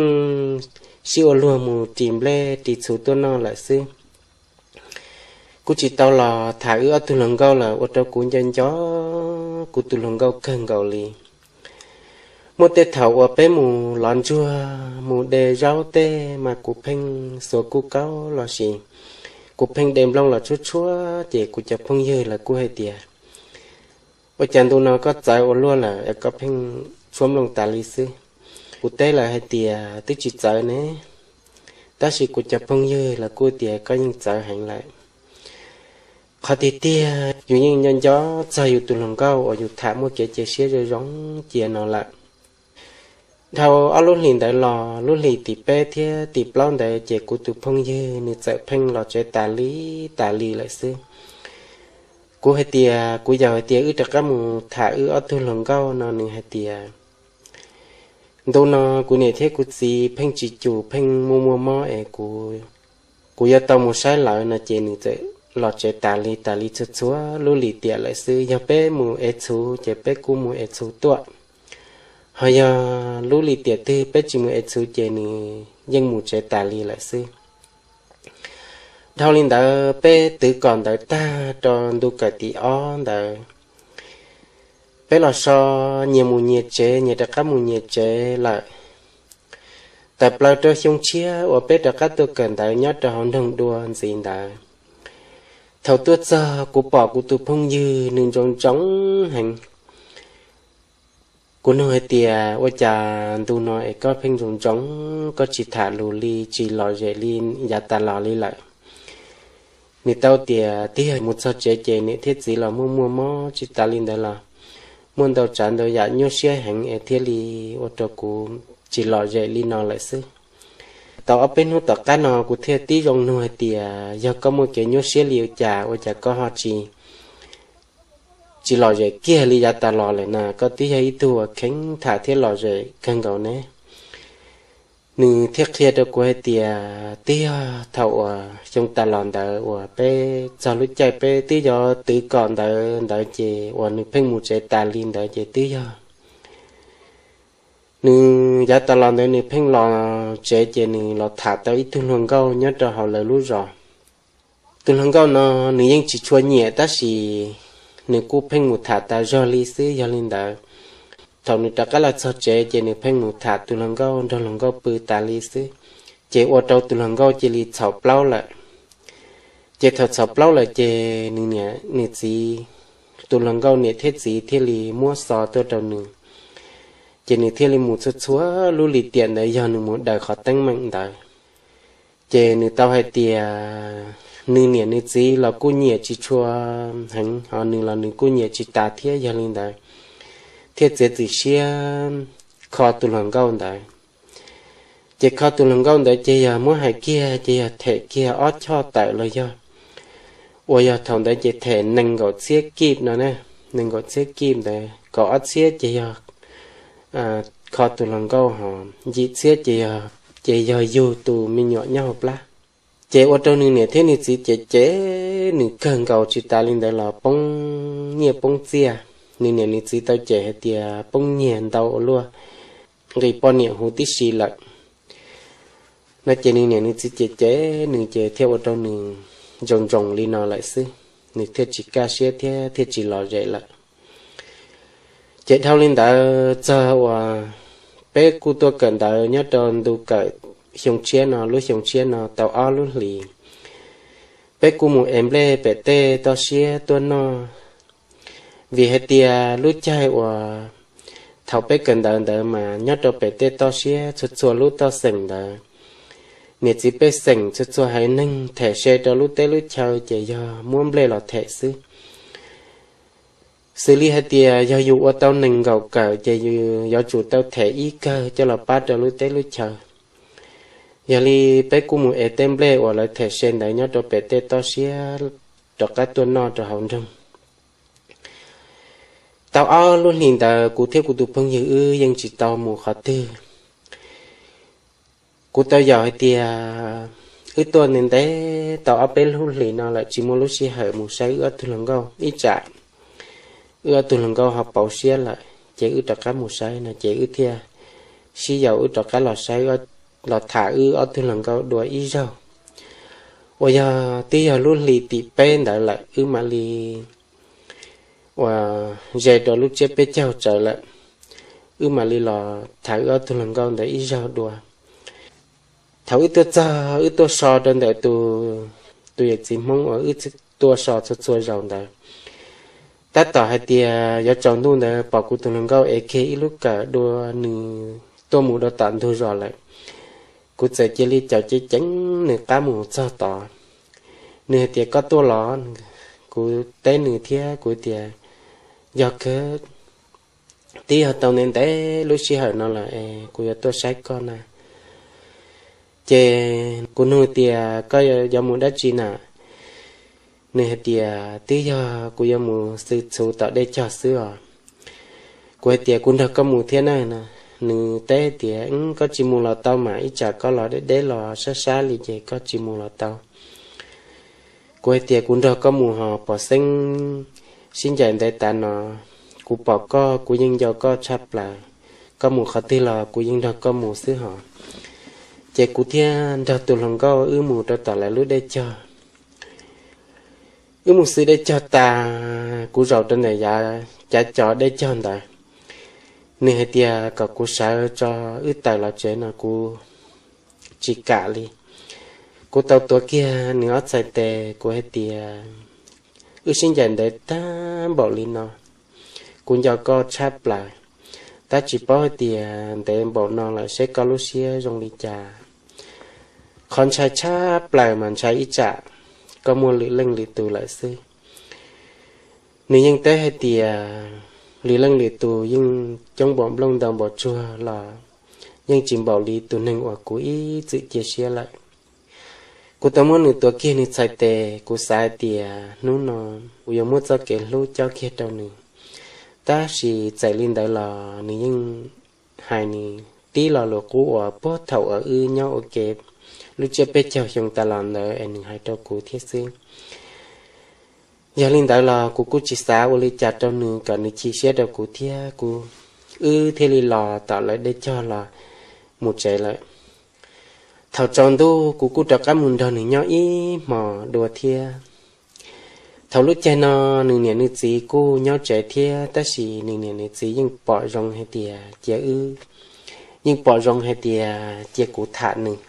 sib ua luag mus ris nplej ris txhuv tuaj noj lawm xwb. Kuj tsis tau los tham wb ob tug hluas nkauj lawm ua rau kuv nco nco kuv tus hluas nkauj kawg nkaus li. Muaj tej thaum uas peb mus lov ntsuag mus de zaub tej mas kuv pheej xuav kuj kaub los sis kuv pheej de nplooj los tshuab tshuab ces kuv cov phooj ywg lawv kuj hais tias, ua cas ntu no koj txawv ua luaj lawm es koj pheej tshuab nplooj tas li xwb? Kuv teb lawv hais tias twb tsis txawv ne, tab sis kuv cov phooj ywg lawv kuj tias koj yeej txawv heev lawm. Qhov tiag tiag yus yeej nco nco txog yus tus hluas nkauj uas yus tham muaj kev cia siab zoo zoo cia no lawm. Dhau ob lub hlis ntawd los lub hlis tim peb thiab tim plaub ntawd ces kuv tus phooj ywg nws txawm pheej los tsev tas li tas li lawm xwb. Kuv hais tias, kuv yaum hais tias wb rov qab mus tham wb ob tug hluas nkauj no, nws hais tias ntu no kuv niam thiab kuv txiv pheej tsis cum, pheej muaj muaj mob es kuv yuav tau mus saib lawv no ces nws txawm los tsev tas li tas li txhua txhua lub lim tiam lawm xwb. Yog peb mus ev txhuv ces peb kuj mus ev txhuv tuaj, ho yog lub lim tiam twg peb tsis mus ev txhuv ces nws yeej mus tsev tas li lawm xwb. Dhau li ntawd peb twv kom ntawv tag rau ntu kawm tim ob ntawd, peb los so nyias mus nyias tsev, nyias rov qab mus nyias tsev lawm. Tawm plaws rau xyoo tshiab uas peb rov qab tuaj kawm ntawv nyob rau hauv nroog dua ntxiv ntawd, thaum tuaj txog kuv pom kuv tus phooj ywg nws ntsoov ntsoov heev. Kuv nug hais tias ua cas ntu no es koj pheej ntsoov ntsoov, koj tsis tham lus li, tsis lom zem li yav tas los li lawm? Nws tau tias twb yog mus txog tsev ces niam thiab txiv los muaj muaj mob, tsis tas li ntawd los muaj ntau tsav ntau yam nyuaj siab heev es thiaj li ua rau kuv tsis lom zem li no lawm xwb. Tau ob peb hnub tom qab no kuv thiaj tib zoo nug hais tias yog koj muaj kev nyuaj siab li cas ua cas koj ho tsis tsis lom zem kiag li yav tas los lawm na? Koj twb yog ib tug uas kheev tham thiab lom zem kawg nkaus ne. Nws thiaj qhia rau kuv hais tias twb yog thaum uas xyoo tas los ntawd uas peb txog lub caij peb twb yuav twv kom ntawv ntawd ces uas nws pheej mus tsev tas li ntawd ces twb yog nws yav tas los ntawd nws pheej los tsev ces nws los tham tau ib tug hluas nkauj nyob rau hauv lawv lub zos. Tus hluas nkauj no nws yeej tsis tshua nyiam tab sis nws kuj pheej mus tham tas zog li xwb. Yog li ntawd, thaum nws rov qab los txog tsev ces nws pheej mus tham tus hluas nkauj, nrog hluas nkauj pw tas li xwb, ces ua rau tus hluas nkauj cia li txhaum plaub lawm. Ces thaum txhaum plaub lawm ces nws niam nws txiv, tus hluas nkauj niam thiab txiv thiaj li muab xov tuaj rau nws, ces nws thiaj li mus txhua txhua lub lim tiam ntawd yog nws mus daws qhov teeb meem ntawd. Ces nws tau hais tias nws niam nws txiv los kuj nyiam tsis tshua heev, ho nws los nws kuj nyiam tsis tas thiab. Yog li ntawd thiaj txiav txim siab kho tus hluas nkauj ntawd. Ces kho tus hluas nkauj ntawd ces yog muab hais kiag ces yog them kiag ob choj tawm los yog, uas yog thaum ntawd ces them nees nkaum txhiab kib no ne, nees nkaum txhiab kib ntawd, kaum ob txhiab ces yog kho tus hluas nkauj, ho yim txhiab ces yog yug tus me nyuam nyob hauv plab. Ces ua rau nws niam thiab nws txiv cem cem nws kawg nkaus, tsis tas li ntawd los poob nyiaj poob txiaj. Nws niam nws txiv tau cem hais tias poob nyiaj ntau ua luaj, nqis poj niam huv tib si lawm no. Ces nws niam nws txiv cem cem nws ces thiaj ua rau nws ntsoos ntsoos li no lawm xwb, nws thiaj tsis kaj siab thiab thiaj tsis lom zem lawm. Ces dhau li ntawd txog uas peb kuj tuaj kawm ntawv nyob rau ntu kawm xyoo tshiab no, lub xyoo tshiab no tau ob lub hlis, peb kuj mus ev nplej pem tej toj siab tuaj noj. Vim hais tias lub caij uas thaum peb kawm ntawv ntawd mas nyob rau pem tej toj siab txhua txhua lub toj xeem ntawd, niam txiv pej xeem txhua txhua haiv neeg them se rau lub teb lub chaw ces yog muab nplej los them xwb. Xws li hais tias yog yus ua tau nees nkaum kawm ces yus yuav tsum tau them ib kawm coj los pab rau lub teb lub chaw. Yog li peb kuj mus ev tej nplej uas lawv them se ntawd nyob rau pem tej toj siab rov qab tuaj noj rau hauv nroog. Tau ob lub hlis ntawd kuv thiab kuv tus phooj ywg wb yeej tsis tau mus qhov twg. Kuv tau yaum hais tias wb tuaj ntev ntev tau ob peb lub hlis no lawm tsis muaj lub sij hawm mus saib wb ob tug hluas nkauj, ib tsam wb ob tug hluas nkauj ho pauv siab lawm ces wb rov qab mus saib no ces wb thiaj sib yaum wb rov qab los saib, los tham wb ob tug hluas nkauj dua ib zaug. Uas yog twb yog lub hlis tim peb ntawd lawm wb mam li uas ze rau lub tsiab peb caug tsawv lawm, wb mam li los tham wb ob tug hluas nkauj ntawd ib zaug dua. Thaum wb tuaj txog wb tuaj so rau ntawm tus, tus yawm txiv Hmoob uas wb tuaj so txhua txhua zaus ntawd, tab tom hais tias yuav tsaus ntuj ntawd pom kuv tus hluas nkauj ev kiag ib lub kawm dua nws tuaj mus dua tom ntug zos lawm. Kuv txawm cia li caum ceev ceev nws qab mus txog tod. Nws hais tias, koj tuaj los? Kuv teb nws thiab kuv tias, yog kawg, twb yog tau ntev ntev lub sij hawm no lawm es kuv yuav tuaj saib koj na. Ces kuv nug tias, koj yuav mus dab tsi na? Nws hais tias, twb yog kuv yuav mus xwb txhuv tom dej cog xwb os. Kuv hais tias, kuv nrog koj mus thiab na. Nws teb tias, koj tsis mus los tau mas, ib tsam koj los deb deb los sab sab li ces koj tsis mus los tau. Kuv hais tias, kuv nrog koj mus hos pom xeeb sib ncaim ntev tas no, kuv pom koj kuv yeej nco koj tshaj plaws. Koj mus qhov twg los kuv yeej nrog koj mus xwb hos. Ces kuv thiaj nrog tus hluas nkauj wb mus rau tom lawv lub dej cog. Wb mus xwb dej cog tas, kuv zaum rau ntawm yav cav cov dej cog ntawd. Nws hais tias kom kuv sawv tso wb tawm los tsev no kuv tsis kam li. Kuv tau tuav kiag nws ob txhais tes, kuv hais tias, wb sib ncaim ntev tag npaum li no, kuv nco koj tshaj plaws, tab tsis paub hais tias ntev npaum no lawm seb koj lub siab zoo li cas. Qhov ntshai tshaj plaws mas ntshai ib tsam koj muaj lwm leej lwm tus lawm xwb. Nws yeej teb hais tias lwm leej lwm tus yeej coob npaum nplooj ntau npaum tsuag los yeej tsis npaum li tus neeg uas kuv ib txwm cia siab lawm. Kuv tau muab nws tuav kiag nws txhais tes, kuv xav hais tias hnub no kuv yuav muab txoj kev hlub cob kiag rau nws. Tab sis txawm li ntawd los nws yeej hais nws tib lo lus qub uas puag thaum uas wb nyob ua ke lub tsiab peb caug xyoo tas los ntawd es nws hais rau kuv thiab xwb. Yog li ntawd los kuv kuj tsis xav ua li cas rau nws kom nws chim siab rau kuv thiab kuv, wb thiaj li los tom lawv dej cog los mus tsev lawm. Thaum tsaus ntuj kuv kuj rov qab mus nrog nws nyob ib hmos dua thiab. Thaum lub caij no nws niam nws txiv kuj nyob tsev thiab, tab sis nws niam nws txiv yeej pom zoo hais tias cia wb, yeej pom zoo hais tias cia kuv tham nws,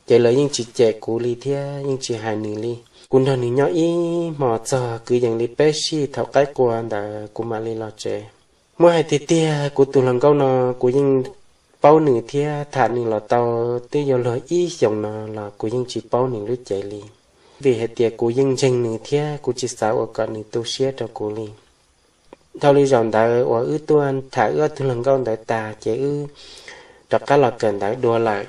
ces lawv yeej tsis cem kuv li thiab yeej tsis hais nws li. Kuv nrog nws nyob ib hmos txog kwv yees li peb sij thaum qaib qua ntawd kuv mam li los tsev. Muab hais tiag tiag kuv tus hluas nkauj no kuv yeej paub nws thiab tham nws los tau twb yuav luag ib xyoos no los kuv yeej tsis paub nws lub cev li, vim hais tias kuv yeej ntseeg nws thiab kuv tsis xav ua kom nws tu siab rau kuv li. Dhau li zaum ntawd uas wb tuaj tham wb ob tug hluas nkauj ntawd tas ces wb rov qab los kawm ntawv dua lawm.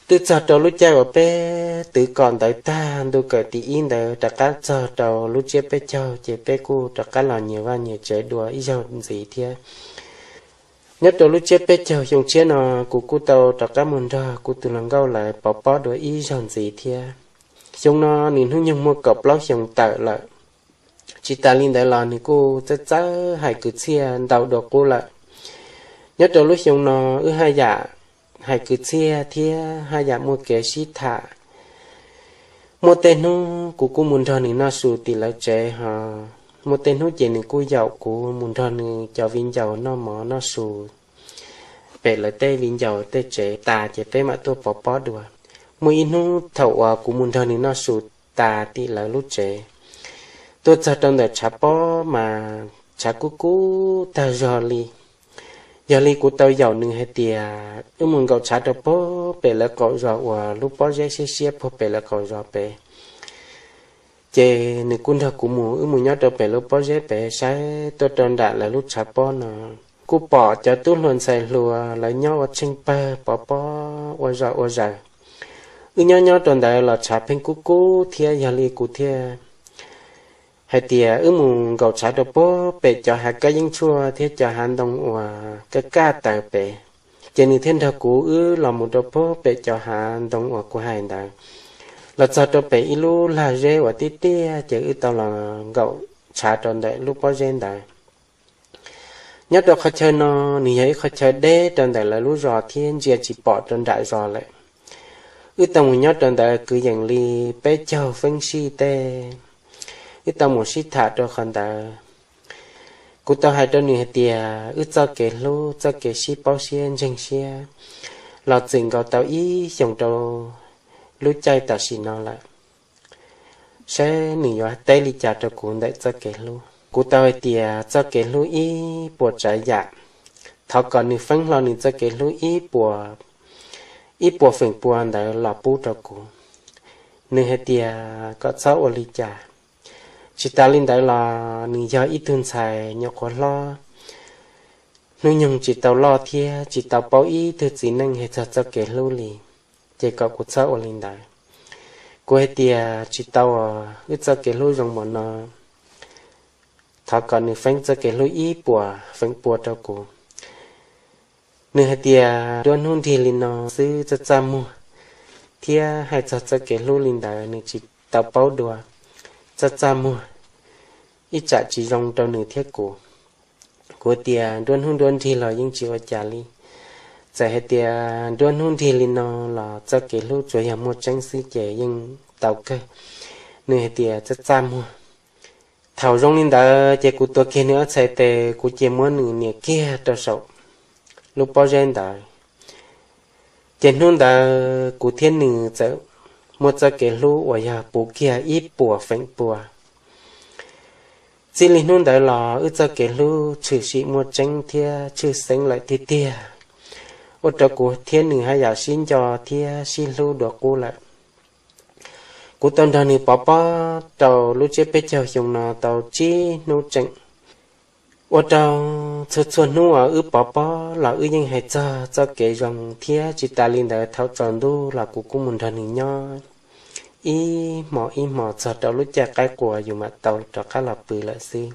Twb txog rau lub caij uas peb twv kom ntawv tag ntu kawm tim ib ntawd rov qab txog rau lub tsiab peb caug ces peb kuj rov qab los nyias vaj nyias tsev dua ib zaug ntxiv thiab. Nyob rau lub tsiab peb caug xyoo tshiab no, kuv kuj tau rov qab mus nrog kuv tus hluas nkauj lawv pov pob dua ib zaug ntxiv thiab. Xyoo no nws hnub nyoog muaj kaum plaub xyoos tawm lawm. Tsis tas li ntawd los nws kuj txawj txawj hais kwv txhiaj ntau dua qub lawm. Nyob rau lub xyoo no wb haj yam hais kwv txhiaj thiab haj yam muaj kev sib tham. Muaj tej hnub kuv kuj mus nrog nws noj su tim lawv tsev hos muaj tej hnub ces nws kuj yaum kuv mus nrog nws cov viv ncaus noj mov noj su pem lawv tej viv ncaus tej tsev tas ces peb mam tuaj pov pob dua. Muaj ib hnub thaum uas kuv mus nrog nws noj su tas tim lawv lub tsev, tuaj txog rau ntawm tshav pob mas tshav kub kub tag zog li. Yog li kuv tau yaum nws hais tias wb mus nkaum tshav rau puag pem lawv qaum zos uas lub pob zeb siab siab puag pem lawv qaum zos pem. Ces nws kuj nrog kuv mus, wb mus nyob rau pem lub pob zeb pem saib tuaj rau nram lawv lub tshav pob no, kuj pom cov tub hluas ntxhais hluas lawv nyob ua tsheej pawg pov pob ua zom ua zaws. Wb nyob nyob rau ntawd los tshav pheej kub kub thiab, yog li kuv thiaj hais tias wb mus nkaum tshav rau puag pem cov hav kab yeeb tshuaj thiab cov hav ntoo uas kaj kaj taws pem. Ces nws thiaj nrog kuv wb los mus rau puag pem cov hav ntoo uas kuv hais ntawd. Los txog rau pem ib lub lag zeb uas tiaj tiaj, ces wb tau los nkaum tshav rau ntawm lub pob zeb ntawd. Nyob rau qhov chaw no, nws yog ib qhov chaw deb rau ntawm lawv lub zos thiab ntsia tsis pom rau nram zos lawm. Wb tau mus nyob rau ntawd kwv yees li peb caug feeb sij tej, wb tau mus sib tham rau qhov ntawd. Kuv tau hais rau nws hais tias wb txoj kev hlub, txoj kev sib paub siab ntseeg siab los txwm nkaus tau ib xyoos rau lub caij tam sim no lawm, saib nws yuav teb li cas rau kuv ntawm txoj kev hlub. Kuv tau hais tias txoj kev hlub ib puas tsav yam, thov kom nws feeb hlo nws txoj kev hlub ib puas, ib puas feem pua ntawd los pub rau kuv. Nws hais tias kom txhob ua li cas. Tsis tas li ntawd los nws yog ib tug ntxhais nyuam qhuav hlob, hnub nyoog tsis tau loj thiab tsis tau paub ib tug txiv neej hais txog txoj kev hlub li, ces kom kuv txhob ua li ntawd. Kuv hais tias tsis tau, wb txoj kev hlub zoo npaum no, thov kom nws feeb txoj kev hlub ib puas feem pua rau kuv. Nws hais tias nruab hnub nrig li no xwb txaj txaj muag, thiab hais txog txoj kev hlub li ntawd nws tsis tau paub dua, txaj txaj muag, ib tsam tsis zoo rau nws thiab kuv. Kuv tias nruab hnub nruab nrig los yeej tsis ua cas li. Txawm hais tias nruab hnub nrig li no los txoj kev hlub tsuas yog muaj tseeb xwb ces yeej tau kawg. Nws hais tias txaj txaj muag. Thaum zoo li ntawd ces kuv tuav kiag nws ob txhais tes, kuv cia muab nws nias kiag rau saum lub pob zeb ntawd. Ces hnub ntawd kuv thiab nws txawm muaj txoj kev hlub uas yog puv kiag ib puas feem pua. Txij li hnub ntawd los wb txoj kev hlub tshwm sim muaj tseeb thiab tshwj xeeb lawm tiag tiag, ua rau kuv thiab nws haj yam sib nco thiab sib hlub dua qub lawm. Kuv tau nrog nws pov pob rau lub tsiab peb caug xyoo no tau tsib hnub tseem, ua rau txhua txhua hnub uas wb pov pob los wb yeej hais txog txoj kev zoo thiab tsis tas li ntawd thaum tsaus ntuj los kuv kuj mus nrog nws nyob ib hmos ib hmos txog rau lub caij qaib qua yus mam tau rov qab los pw lawm xwb.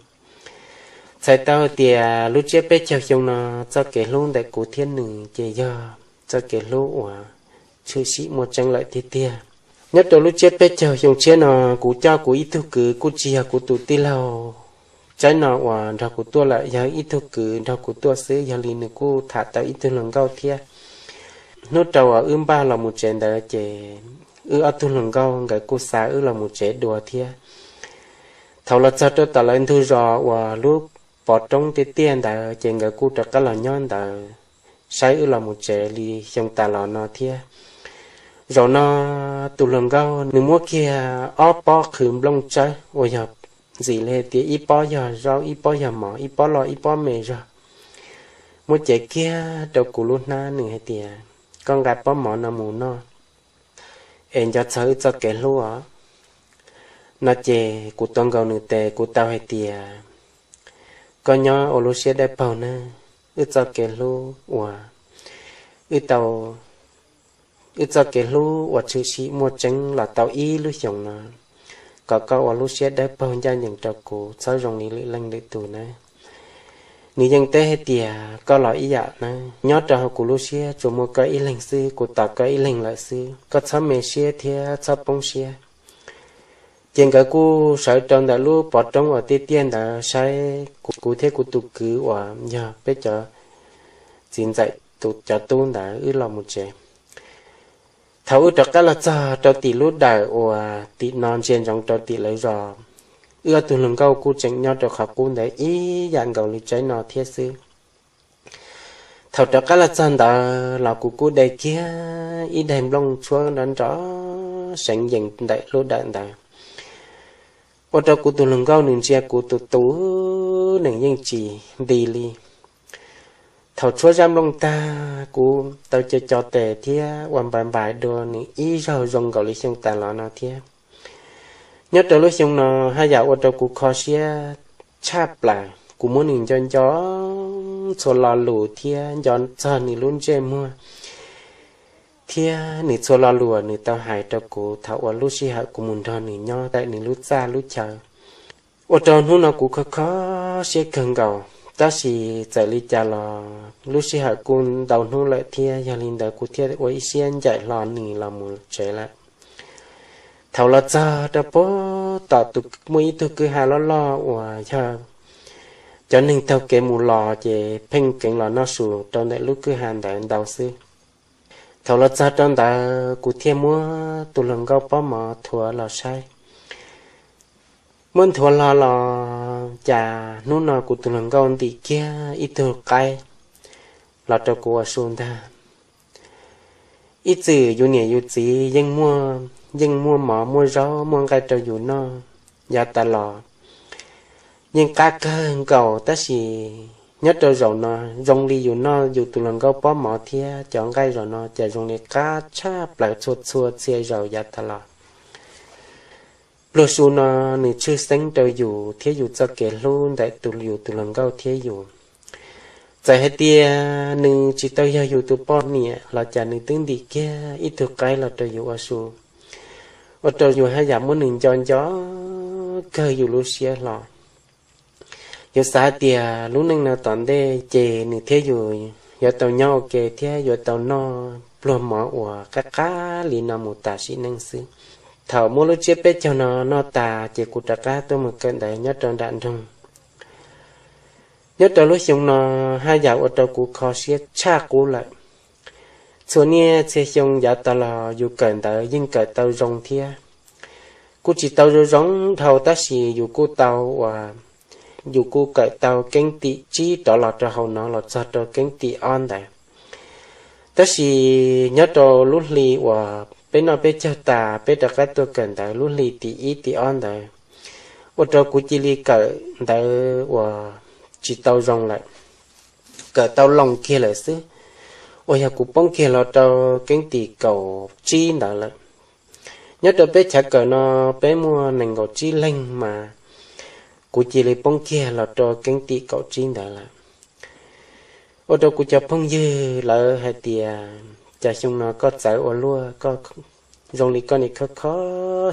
Txhais tau tias lub tsiab peb caug xyoo no txoj kev hlub ntawm kuv thiab nws ces yog txoj kev hlub uas tshwm sim muaj tseeb lawm tiag tiag. Nyob rau lub tsiab peb caug xyoo tshiab no, kuv coj kuv ib tug kwv kuj tsis yog kuv tus tij laug tsaib no uas nrog kuv tuaj lawm, yog ib tug kwv nrog kuv tuaj xwb, yog li nws kuj tham tau ib tug hluas nkauj thiab. Hnub rau uas wb npaj los mus tsev ntawd ces wb ob tug hluas nkauj nkawd kuj xa wb los mus tsev dua thiab. Thaum los txog rau tom lawv ntug zos uas lub pov roob tiaj tiaj ntawd ces nkawd kuj rov qab los nyob ntawd saib wb los mus tsev li xyoo tas los no thiab. Zaum no tus hluas nkauj nws muab kiag ob pob qhwv nplooj tsawb uas yog ntxim li hais tias ib pob yog zaub, ib pob yog mov, ib pob loj ib pob me zog, muab cev kiag rau kuv lub hnab, nws hais tias, Koj nqa pob mov no mus noj es nco txog wb txoj kev hlub os, no ces kuv tuav nkaus nws tes, kuv tau hais tias, Koj nyob ua lub siab dawb paug nawb, wb txoj kev hlub uas wb tau, wb txoj kev hlub uas tshwm sim muaj tseeb los tau ib lub xyoos no, kom koj ua lub siab dawb paug ncaj ncees rau kuv, txhob zoo li lwm leej lwm tus nawb. Nws yeej teb hais tias, Koj los ib yam nawb, nyob rau hauv kuv lub siab tsuas muaj koj ib leeg xwb, kuv tos koj ib leeg lawm xwb, koj txhob me siab thiab txhob poob siab. Ces nkawd kuj sawv rau ntawm lub pov roob uas tiaj tiaj ntawd saib kuv thiab kuv tus kwv uas yog peb cov txiv ntxawm tus cov tub ntawd wb los mus tsev. Thaum wb rov qab los txog rau tim lub dawm uas tim no ntsia ntsoov rau tim lawv zos, wb ob tug hluas nkauj kuj tseem nyob rau qhov qub ntawd ib yam nkaus li tsaib no thiab xwb. Thaum rov qab los txog ntawd los kuv kuj de kiag ib daig nplooj tshuab nrov nrov seev yees ntawm lub dawm ntawd, ua rau kuv tus hluas nkauj nws ntsia kuv tus tus nees yeej tsis nti li. Thaum tshuab zaj nplooj tag, kuv tau co co tes thiab ua npais npais dua nws ib zaug zoo nkaus li xyoo tas los no thiab. Nyob rau lub xyoo no haj yam ua rau kuv kho siab tshaj plaws. Kuv muab nws nco nco txhua lo lus thiab nco txog nws lub ntsej muag thiab nws txhua lo lus uas nws tau hais rau kuv thaum uas lub sij hawm kuv mus nrog nws nyob ntawm nws lub txaj lub chaw. Ua rau hnub no kuv kho kho siab kawg nkaus, tab sis txawm li cas los lub sij hawm kuj ntau hnub lawm thiab, yog li ntawd kuv thiaj ua ib siab ncaim hlo nws los mus tsev lawm. Thaum los txog rau puag tom tus muaj ib tug kwj ha loj loj uas yog cov neeg taug kev mus los ces pheej keev los noj su rau ntawm lub kwj ha ntawd ntau xwb. Thaum los txog rau ntawd kuv thiaj muab tus hluas nkauj pob mov thuav los saib. Muab nthuav hlo los cas hnub no kuv tus hluas nkauj ntim kiag ib tug qaib los rau kuv ua su ntag. Ib txwm yus niam yus txiv yeej muaj mov muaj zaub muaj nqaij rau yus noj yav tas los, yeej qab kawg nkaus, tab sis nyob rau zaum no zoo li yus noj yus tus hluas nkauj pob mov thiab cov nqaij zaum no cas zoo li qab tshaj plaws txhua txhua txhia zaus yav tas los. Pluag su no nws tshwj xeeb rau yus thiab yus txoj kev hlub ntawm tus yus tus hluas nkauj thiab yus. Txawm hais tias nws tsis tau yog yus tus poj niam los cas nws twb ntim kiag ib tug qaib los rau yus ua su, ua rau yus haj yam muab nws nco nco kawg yus lub siab hlo. Yus xav hais tias lub neej no tom ntej ces nws thiab yus yuav tau nyob ua ke thiab yuav tau noj pluag mov uas qab qab li no mus tas sim neej xwb. Thaum muab lub tsiab peb caug no noj tas ces kuv rov qab tuaj mus kawm ntawv nyob rau nram nroog. Nyob rau lub xyoo no haj yam ua rau kuv kho siab tshaj qub lawm. Txhua niaj txhia xyoo yav tas los yus kawm ntawv yeej kawm tau zoo thiab. Kuj tsis tau zoo zoo dhau tab sis yus kuj tau uas yus kuj kawm tau keeb tim tsib rov los rau hauv no los txog rau keeb tim ob ntawd. Tab sis nyob rau lub hli uas peb noj peb caug tas peb rov qab tuaj kawm ntawv lub hli tim ib tim ob ntawd, ua rau kuv cia li kawm ntawv uas tsis tau zoo lawm, kawm tau loos kiag lawm xwb, uas yog kuv poob kiag los rau keeb tim kaum tsib ntawd lawm. Nyob rau peb chav kawm no peb muaj nees nkaum tsib leeg mas kuv cia li poob kiag los rau keeb tim kaum tsib ntawd lawm. Ua rau kuv cov phooj ywg lawv hais tias, cas xyoo no koj txawv ua luaj, koj zoo li koj nim kho kho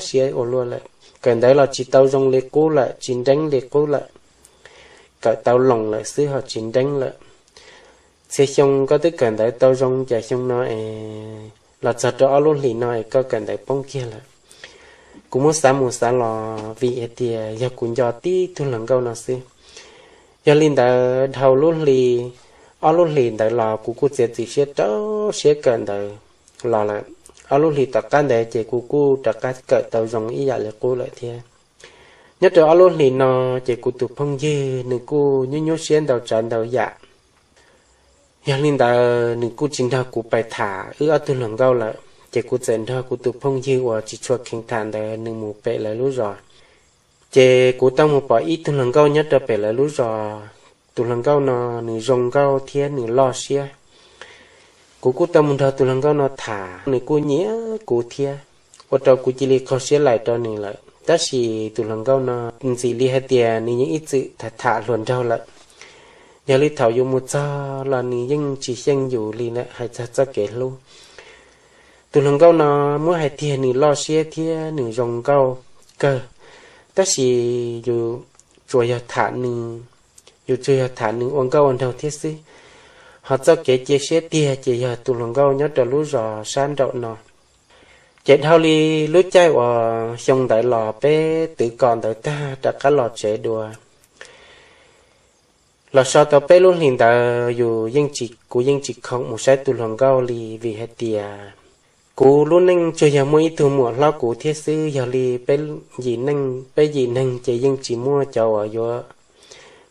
siab ua luaj lawm, kawm ntawv los tsis tau zoo li qub lawm, tsis nreeb li qub lawm, kawm tau loos lawm xwb ho tsis nreeb lawm. Txhia xyoo koj twb kawm ntawv tau zoo, cas xyoo no es los txog rau ob lub hlis no es koj kawm ntawv poob kiag lawm. Kuv muab xav mus xav los vim hais tias yog kuv nco tib tug hluas nkauj no xwb. Yog li ntawd dhau lub hli, ob lub hlis ntawd los kuv kuj txiav txim siab rau siab kawm ntawv los lawm. Ob lub hlis tom qab ntawd ces kuv kuj rov qab kawm tau zoo ib yam li qub lawm thiab. Nyob rau ob lub hlis no ces kuv tus phooj ywg nws kuj nyuaj nyuaj siab ntau tsav ntau yam. Yog li ntawd nws kuj tsis nrog kuv pais tham wb ob tug hluas nkauj lawm, ces kuv txawm nrog kuv tus phooj ywg uas tsis tshua kheev tham ntawd nws mus pem lawv lub zos. Ces kuv tau mus pom ib tug hluas nkauj nyob rau pem lawv lub zos. Tus hluas nkauj no nws zoo nkauj thiab nws loj siab. Kuv kuj tau mus nrog tus hluas nkauj no tham, nws kuj nyiam kuv thiab, ua rau kuv cia li qaug siab laim rau nws lawm. Tab sis tus hluas nkauj no ntxim li hais tias nws yeej ib txwm tham tham hluas nraug lawm. Yog li thaum yus mus txog los nws yeej tsis xyeej yus li lawm hais txog txoj kev hlub. Tus hluas nkauj no muab hais tiag nws loj siab thiab nws zoo nkauj kawg, tab sis yus tsuas yog tham nws, yus tsuas yog tham nws ua nkauj ua nraug thiab xwb. Ho txoj kev cia siab tiag ces yog tus hluas nkauj nyob rau lub zos sab nraum no. Ces dhau li lub caij uas xyoo ntawd los peb twv kom ntawd tag rov qab los tsev dua. Los so tau peb lub hlis ntawd yus, kuv yeej tsis khoom mus saib tus hluas nkauj li vim hais tias kuv lub neej tsuas yog muaj ib tug muam hlob kuv thiab xwb. Yog li peb yim neeg ces yeej tsis muaj cov uas yuav,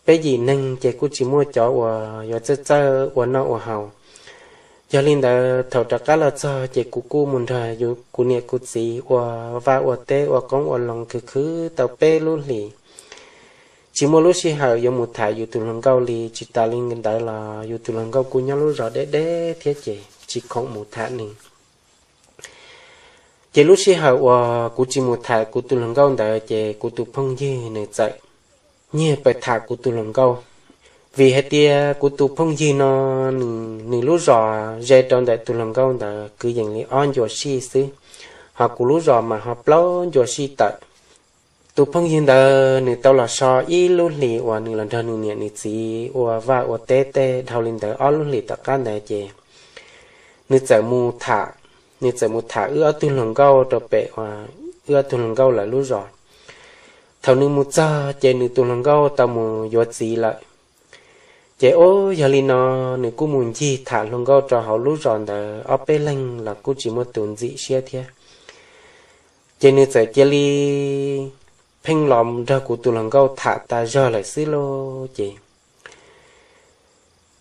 peb yim neeg ces kuj tsis muaj cov uas yuav txawj txawj ua noj ua haus. Yog li ntawd thaum rov qab los txog ces kuv kuj mus nrog kuv niam kuv txiv ua vaj ua teb ua qoob ua loo khwv khwv tau peb lub hlis. tsis muaj lub sij hawm yuav mus tham yus tus hluas nkauj li. Tsis tas li ntawd los yus tus hluas nkauj kuj nyob lub zos deb deb thiab ces tsis khoom mus tham nws. Ces lub sij hawm uas kuv tsis mus tham kuv tus hluas nkauj ntawd ces kuv tus phooj ywg nws txawm nyiag pais tham kuv tus hluas nkauj. Vim hais tias kuv tus phooj ywg no nws lub zos ze rau ntawm tus hluas nkauj ntawd kwv yees li ob ncua sij xwb, ho kuv lub zos mas ho plaub ncua sij tawm. Tus phooj ywg ntawd nws tau los so ib lub hlis uas nws los nrog nws niam nws txiv ua vaj ua teb tej dhau li ntawd ob lub hlis tom qab ntawd ces nws txawm mus tham, nws txawm mus tham wb ob tug hluas nkauj rau pem uas wb ob tug hluas nkauj lawv lub zos. Thaum nws mus txog ces nws tus hluas nkauj tau mus yuav txiv lawm. Ces ub, yog li no nws kuj mus ncig tham hluas nkauj rau hauv lub zos ntawd ob peb leeg los kuj tsis muaj tus ntxim siab thiab. Ces nws txawm cia li pheej los nrog kuv tus hluas nkauj tham tas zog lawm xwb lauj. Ces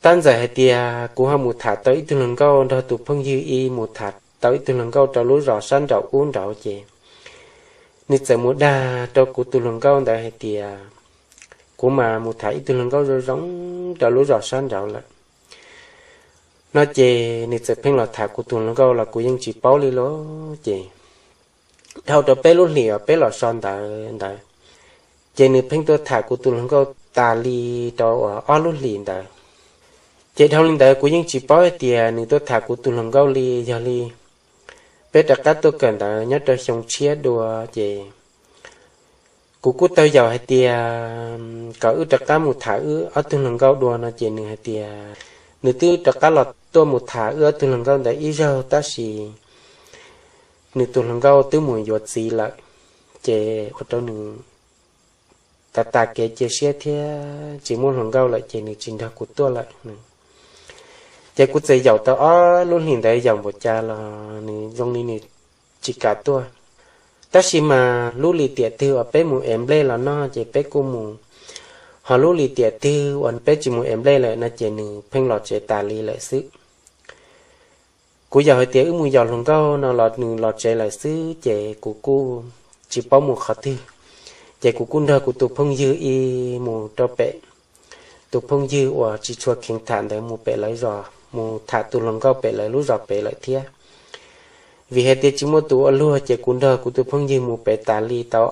tab ntxawm hais tias kuv ho mus tham tau ib tug hluas nkauj nrog tus phooj ywg ib mus tham tau ib tug hluas nkauj rau lub zos sab nraum ub nraud ces nws txawm mus dag rau kuv tus hluas nkauj ntawd hais tias kuv mas mus tham ib tug hluas nkauj zoo zoo rau lub zos sab nraud lawm no ces nws txawm pheej los tham kuv tus hluas nkauj los kuv yeej tsis paub li lauj. Ces dhau rau peb lub hlis uas peb los so ntawd ntawd, ces nws pheej tuaj tham kuv tus hluas nkauj tas li rau uas ob lub hlis ntawd. Ces dhau li ntawd kuv yeej tsis paub hais tias nws tuaj tham kuv tus hluas nkauj li. Yog li peb rov qab tuaj kawm ntawv nyob rau xyoo tshiab dua ces kuv kuj tau yaum hais tias kom wb rov qab mus tham wb ob tug hluas nkauj dua no ces nws hais tias nws twb rov qab los tuaj mus tham wb ob tug hluas nkauj ntawd ib zaug tab sis nws tus hluas nkauj twb mus yuav txiv lawm, ces ua rau nws tas tas kev cia siab thiab tsis muaj hluas nkauj lawm ces nws tsis nrog kuv tuaj lawm. Ces kuv txawm yaum tau ob lub hlis ntawd yaum npaum cas los nws zoo li nws tsis kam tuaj. Tab sis mas lub lim tiam twg uas peb mus ev nplej los noj ces peb kuj mus, ho lub lim tiam twg uas peb tsis mus ev nplej lawm no ces nws pheej los tsev tas li lawm xwb. Kuv yaum hais tias wb mus yos hluas nkauj no los nws los tsev lawm xwb ces kuv kuj tsis paub mus qhov twg. Ces kuv kuj nrog kuv tus phooj ywg ib mus rau pem, tus phooj ywg uas tsis tshua kheev tham ntawd mus pem lawv zos mus tham tus hluas nkauj pem lawv lub zos pem lawm thiab. Vim hais tias tsis muaj tus ua luag ces kuv nrog kuv tus phooj ywg mus pem tas li tau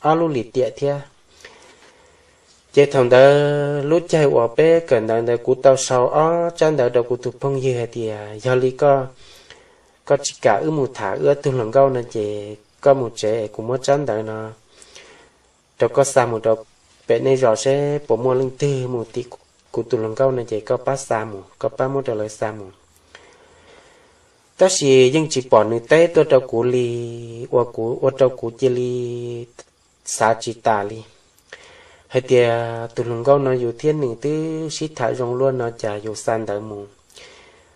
ob lub lim tiam thiab. Ces thaum ntawd lub caij uas peb kawm ntawv ntawd kuv tau sau ob tsab ntawv rau kuv tus phooj ywg hais tias yog li koj, koj tsis kam wb mus tham wb ob tug hluas nkauj no ces koj mus tsev es kuv muab tsab ntawv no rau koj xa mus rau pem nej zos seb puas muaj leej twg mus tim kuv tus hluas nkauj no ces koj pab xa mus, koj pab muab rau lawv xa mus. Tab sis yeej tsis pom nws teb tuaj rau kuv li, ua kuv, ua rau kuv cia li xav tsis tas li hais tias tus hluas nkauj no yus thiab nws twb sib tham zoo luaj no cas yus xa ntawv mus,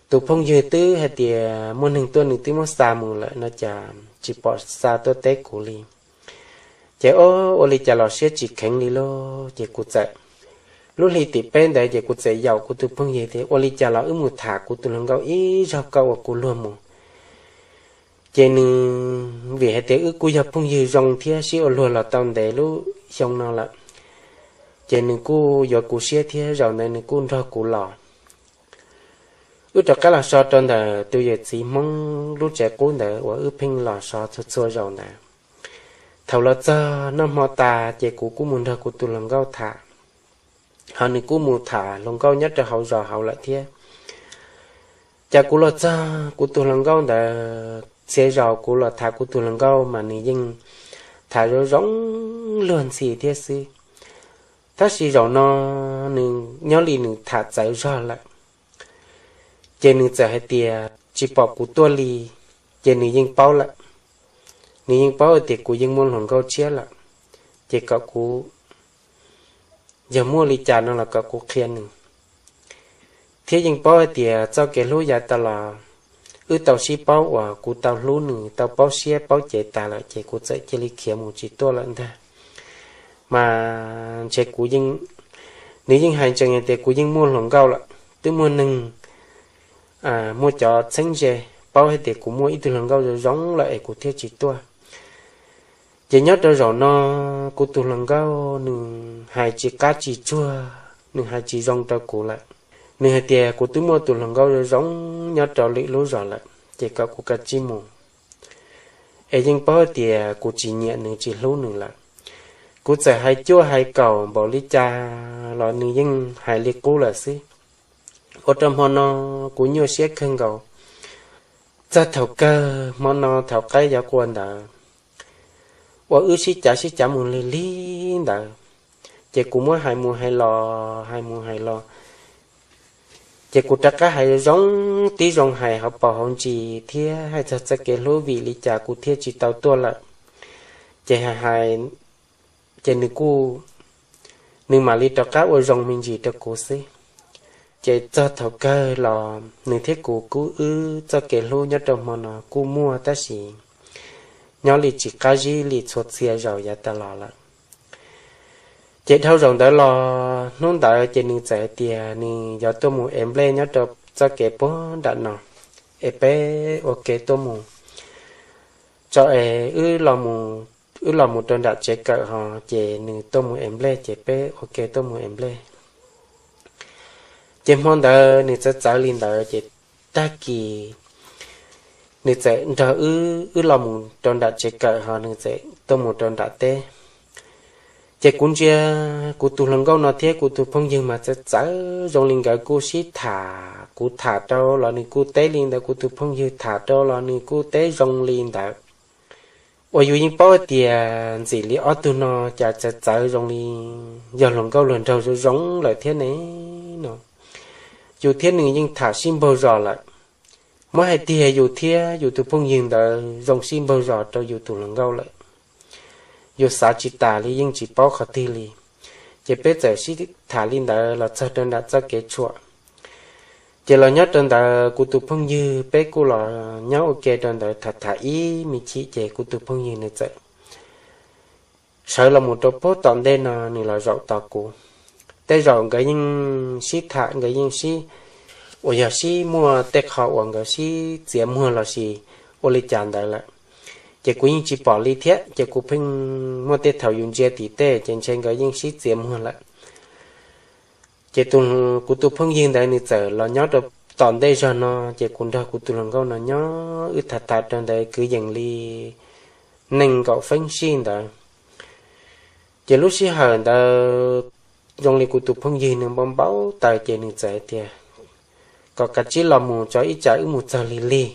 tus phooj ywg twb hais tias muaj neeg tuaj nws twb muab xa mus lawm no cas tsis pom xa tuaj teb kuv li. Ces ua li cas los siab tsis kheev li lauj, ces kuv txawm, lub hli tim peb ntawd ces kuv txawm yaum kuv tus phooj ywg tias ua li cas los wb mus tham kuv tus hluas nkauj ib zaug koj ua kuv luag mus. Ces nws, vim hais tias wb kuj yog phooj ywg zoo thiab sib ua luag los tau ntev lub xyoo no lawm, ces nws kuj yuav kuv siab thiab zaum ntawd nws kuj nrog kuv los. Wb rov qab los so rau ntawm tus yawm txiv Hmoob lub tsev qub ntawd uas wb pheej los so txhua txhua zaus ntawd. Thaum los txog noj hmo tas ces kuv kuj mus nrog kuv tus hluas nkauj tham, ho nws kuj mus tham hluas nkauj nyob rau hauv zos hauv lawm thiab. Ces kuv los txog kuv tus hluas nkauj ntawd txhia zaus kuv los tham kuv tus hluas nkauj mas nws yeej tham zoo zoo luag ntxhi thiab xwb. Tab sis zaum no nws nyob li nws tham txawv zog lawm, ces nws txawm hais tias tsis pom kuv tuaj li, ces nws yeej paub lawm. Nws yeej paub tias kuv yeej muaj hluas nkauj tshiab lawm, ces kom kuv yog muaj li cas no los kom kuv qhia nws. Thiab yeej paub hais tias txoj kev hlub yav tas los wb tau sib paub uas kuv tau hlub nws tau paub siab paub cev tas lawm ces kuv txawm cia li khiav mus tsis tuaj lawm ntag. Mas ntshe kuv, nws yeej hais ntsees hais tias kuv yeej muaj hluas nkauj lawm, twb muaj neeg muaj cov txheeb ze paub hais tias kuv muaj ib tug hluas nkauj zoo zoo lawm es kuv thiaj tsis tuaj. Ces nyob rau zaum no kuv tus hluas nkauj nws hais tsis qab tsis tsuag, nws hais tsis zoo rau kuv lawm. Nws hais tias kuv twb muaj tus hluas nkauj zoo zoo nyob rau lwm lub zos lawm, ces kom kuv kav tsij mus, es yeej paub tias kuv tsis nyiam nws tsis hlub nws lawm. Kuv txawm hais cuaj hais kaum npaum li cas los nws yeej hais li qub lawm xwb. Ua rau hmo no kuv nyuaj siab kawg nkaus. Txog thaum kawg hmo no thaum qaib yuav qua ntawd uas wb sib cav sib cav mus lig lig ntawd, ces kuv muab hais mus hais los hais mus hais los, ces kuv rov qab hais zoo tib zoo hais hauv paus hauv ntsis thiab hais txog txoj kev hlub vim li cas kuv thiaj tsis tau tuaj lawm. Ces hais hais, ces nws kuj, nws mam li rov qab ua zoo me ntsis rau kuv xwb. Ces txog thaum kawg los nws thiab kuv kuj wb txoj kev hlub nyob rau hmo no kuj muaj tab sis nyob li tsis qab zib li txhua txhia zaus yav tas los lawm. Ces dhau zaum ntawd los hnub ntawd ces nws txawm hais tias nws yuav tuaj mus ev nplej nyob rau txoj kev puag nram no, es peb ua ke tuaj mus tso es wb los mus rau nram tsev kawm ho, ces nws tuaj mus ev nplej ces peb ua ke tuaj mus ev nplej. Ces hmo ntawd nws txawv txawv li ntawd ces tag kis nws txawm nrog wb, wb los mus rau nram tsev kawm ho nws txawm tuaj mus rau nram teb. Ces kuv ntsia kuv tus hluas nkauj no thiab kuv tus phooj ywg mas txawv txawv zoo li nkawd kuj sib tham, kuv tham rau los nws kuj teb li ntawd, kuv tus phooj ywg tham rau los nws kuj teb zoo li ntawd. Uas yus yeej paub tias ntxim li ob tug no cas txawv txawv zoo li yog hluas nkauj hluas nraug zoo zoo lawm thiab ne no. Yus thiab nws yeej tham sib npaug zos lawm. Muab hais tias yus thiab yus tus phooj ywg ntawd zoo sib npaug zos rau yus tus hluas nkauj lawm. Yus xav tsis tas li yeej tsis paub qhov twg li. Ces peb txawm sib tham li ntawd los txog rau nram txoj kev tshuam. Ces los nyob rau ntawd kuv tus phooj ywg peb kuj los nyob ua ke rau ntawd tham tham ib me chim ces kuv tus phooj ywg nws txawm sawv los mus rau puag tom ntej no nws los zaum tos kuv. Tej zaum nkawd yeej sib tham, nkawd yeej sib, uas yog sib muaj tej qho uas nkawd sib txiav muag los sis ua li cas ntawd lawm. Ces kuv yeej tsis pom li thiab, ces kuv pheej muaj tej thaum yus ntsia tim tej ces ntshe nkawd yeej sib txiav muag lawm. Ces kuv tus phooj ywg ntawd nws txawm los nyob rau tom ntej zog no, ces kuv nrog kuv tus hluas nkauj no nyob wb tham tham rau ntawd kwv yees li nees nkaum feeb sij ntawd. Ces lub sij hawm ntawd zoo li kuv tus phooj ywg nws npau npau taws ces nws txawm hais tias kom kav tsij los mus tso ib tsam wb mus txog lig lig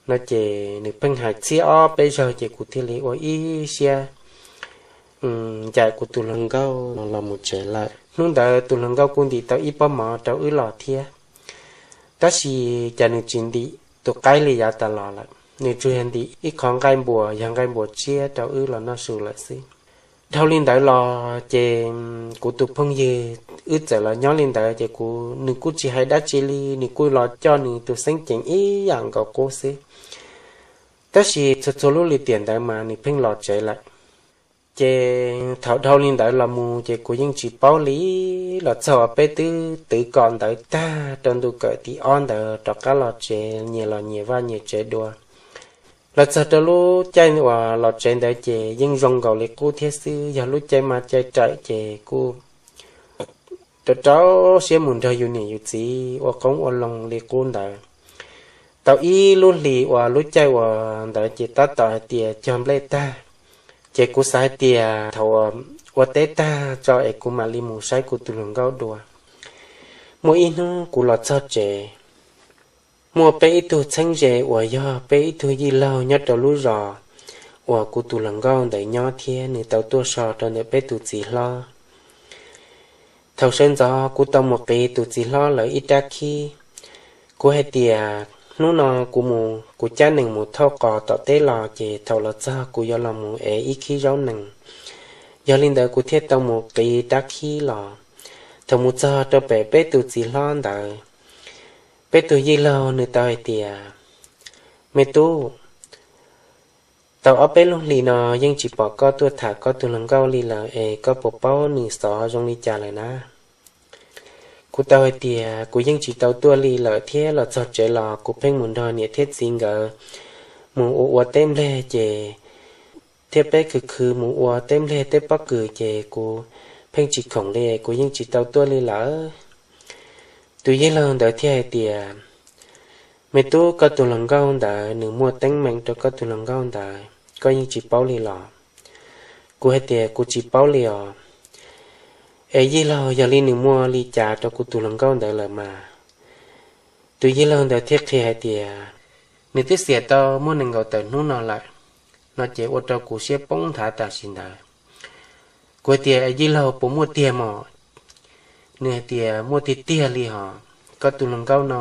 no ces nws pheej hais txhiab ob peb zaug ces kuv thiaj li ua ib siab ncaim kuv tus hluas nkauj los mus tsev lawm. Hnub ntawd tus hluas nkauj kuj ntim tau ib pob mov rau wb los thiab, tab sis cas nws tsis ntim tus qaib li yav tas los lawm, nws tsuas yog ntim ib qho nqaij npuas, yog nqaij npuas tsiab rau wb los noj su lawm xwb. Dhau li ntawd los ces kuv tus phooj ywg wb txawm los nyob li ntawd ces kuv, nws kuj tsis hais dab tsi li, nws kuj los coj nws tus xeeb ceem ib yam nkaus qub xwb. Tab sis txhua txhua lub lim tiam ntawd mas nws pheej los tsev lawm. Ces thaum dhau li ntawd los mus ces kuv yeej tsis paub li, los txog uas peb twb twv kom ntawd tag rau ntu kawm tim ob ntawd rov qab los tsev nyias los nyias vaj nyias tsev dua. Los txog rau lub caij uas los tsev ntawd ces yeej zoo nkaus li qub thiab xwb, yog lub caij mas caij rawm ces kuj rau rau siab mus nrog yus niam yus txiv ua qoob ua loo li qub ntawd. Tau ib lub hlis uas lub caij uas ntawd ces tab tom hais tias cog nplej tag, ces kuv xav hais tias thaum ua teb tag tso es kuv mam li mus saib kuv tus hluas nkauj dua. Muaj ib hnub kuv los txog tsev, muaj peb ib tug txheeb ze uas yog peb ib tug yij laug nyob rau lub zos uas kuv tus hluas nkauj ntawd nyob thiab nws tau tuaj so rau ntawm peb tus txiv hlob. Thaum sawv ntxov kuv tau mus qiv tus txiv hlob lawv ib rab khib. Kuv hais tias hnub no kuv mus, kuv cab nees mus thauj qos tom teb los ces thaum los txog kuv yuav los mus ev ib khib zaub nees. Yog li ntawd kuv thiaj tau mus qiv rab khib los. Thaum mus txog rau pem peb tus txiv hlob ntawd, peb tus yij laug nws tau hais tias, Me tub, tau ob peb lub hlis no yeej tsis pom koj tuaj tham koj tus hluas nkauj li lawm es koj puas paub nws xov zoo li cas lawm na? Kuv tau hais tias kuv yeej tsis tau tuaj li lawm thiab los txog tsev los kuv pheej mus nrog niam thiab txiv nkawd mus ua ua teb nplej ces thiab peb khwv khwv mus ua teb nplej teb pob kws ces kuv pheej tsis khoom li, kuv yeej tsis tau tuaj li lawm. Tus yij laug ntawd thiaj hais tias, Me tub, koj tus hluas nkauj ntawd nws muaj teeb meem rau koj tus hluas nkauj ntawd, koj yeej tsis paub li los? Kuv hais tias, Kuv tsis paub li os. Es yij laug, yog li nws muaj li cas rau kuv tus hluas nkauj ntawd lawm mas? Tus yij laug ntawd thiaj qhia hais tias, Nws twb xiam tau muaj nees nkaum tawm hnub no lawm. No ces ua rau kuv siab poob nthav tam sim ntawd. Kuv hais tias, Yij laug, puas muaj tiag mog? Nws hais tias, Muaj tiag tiag li hos. Koj tus hluas nkauj no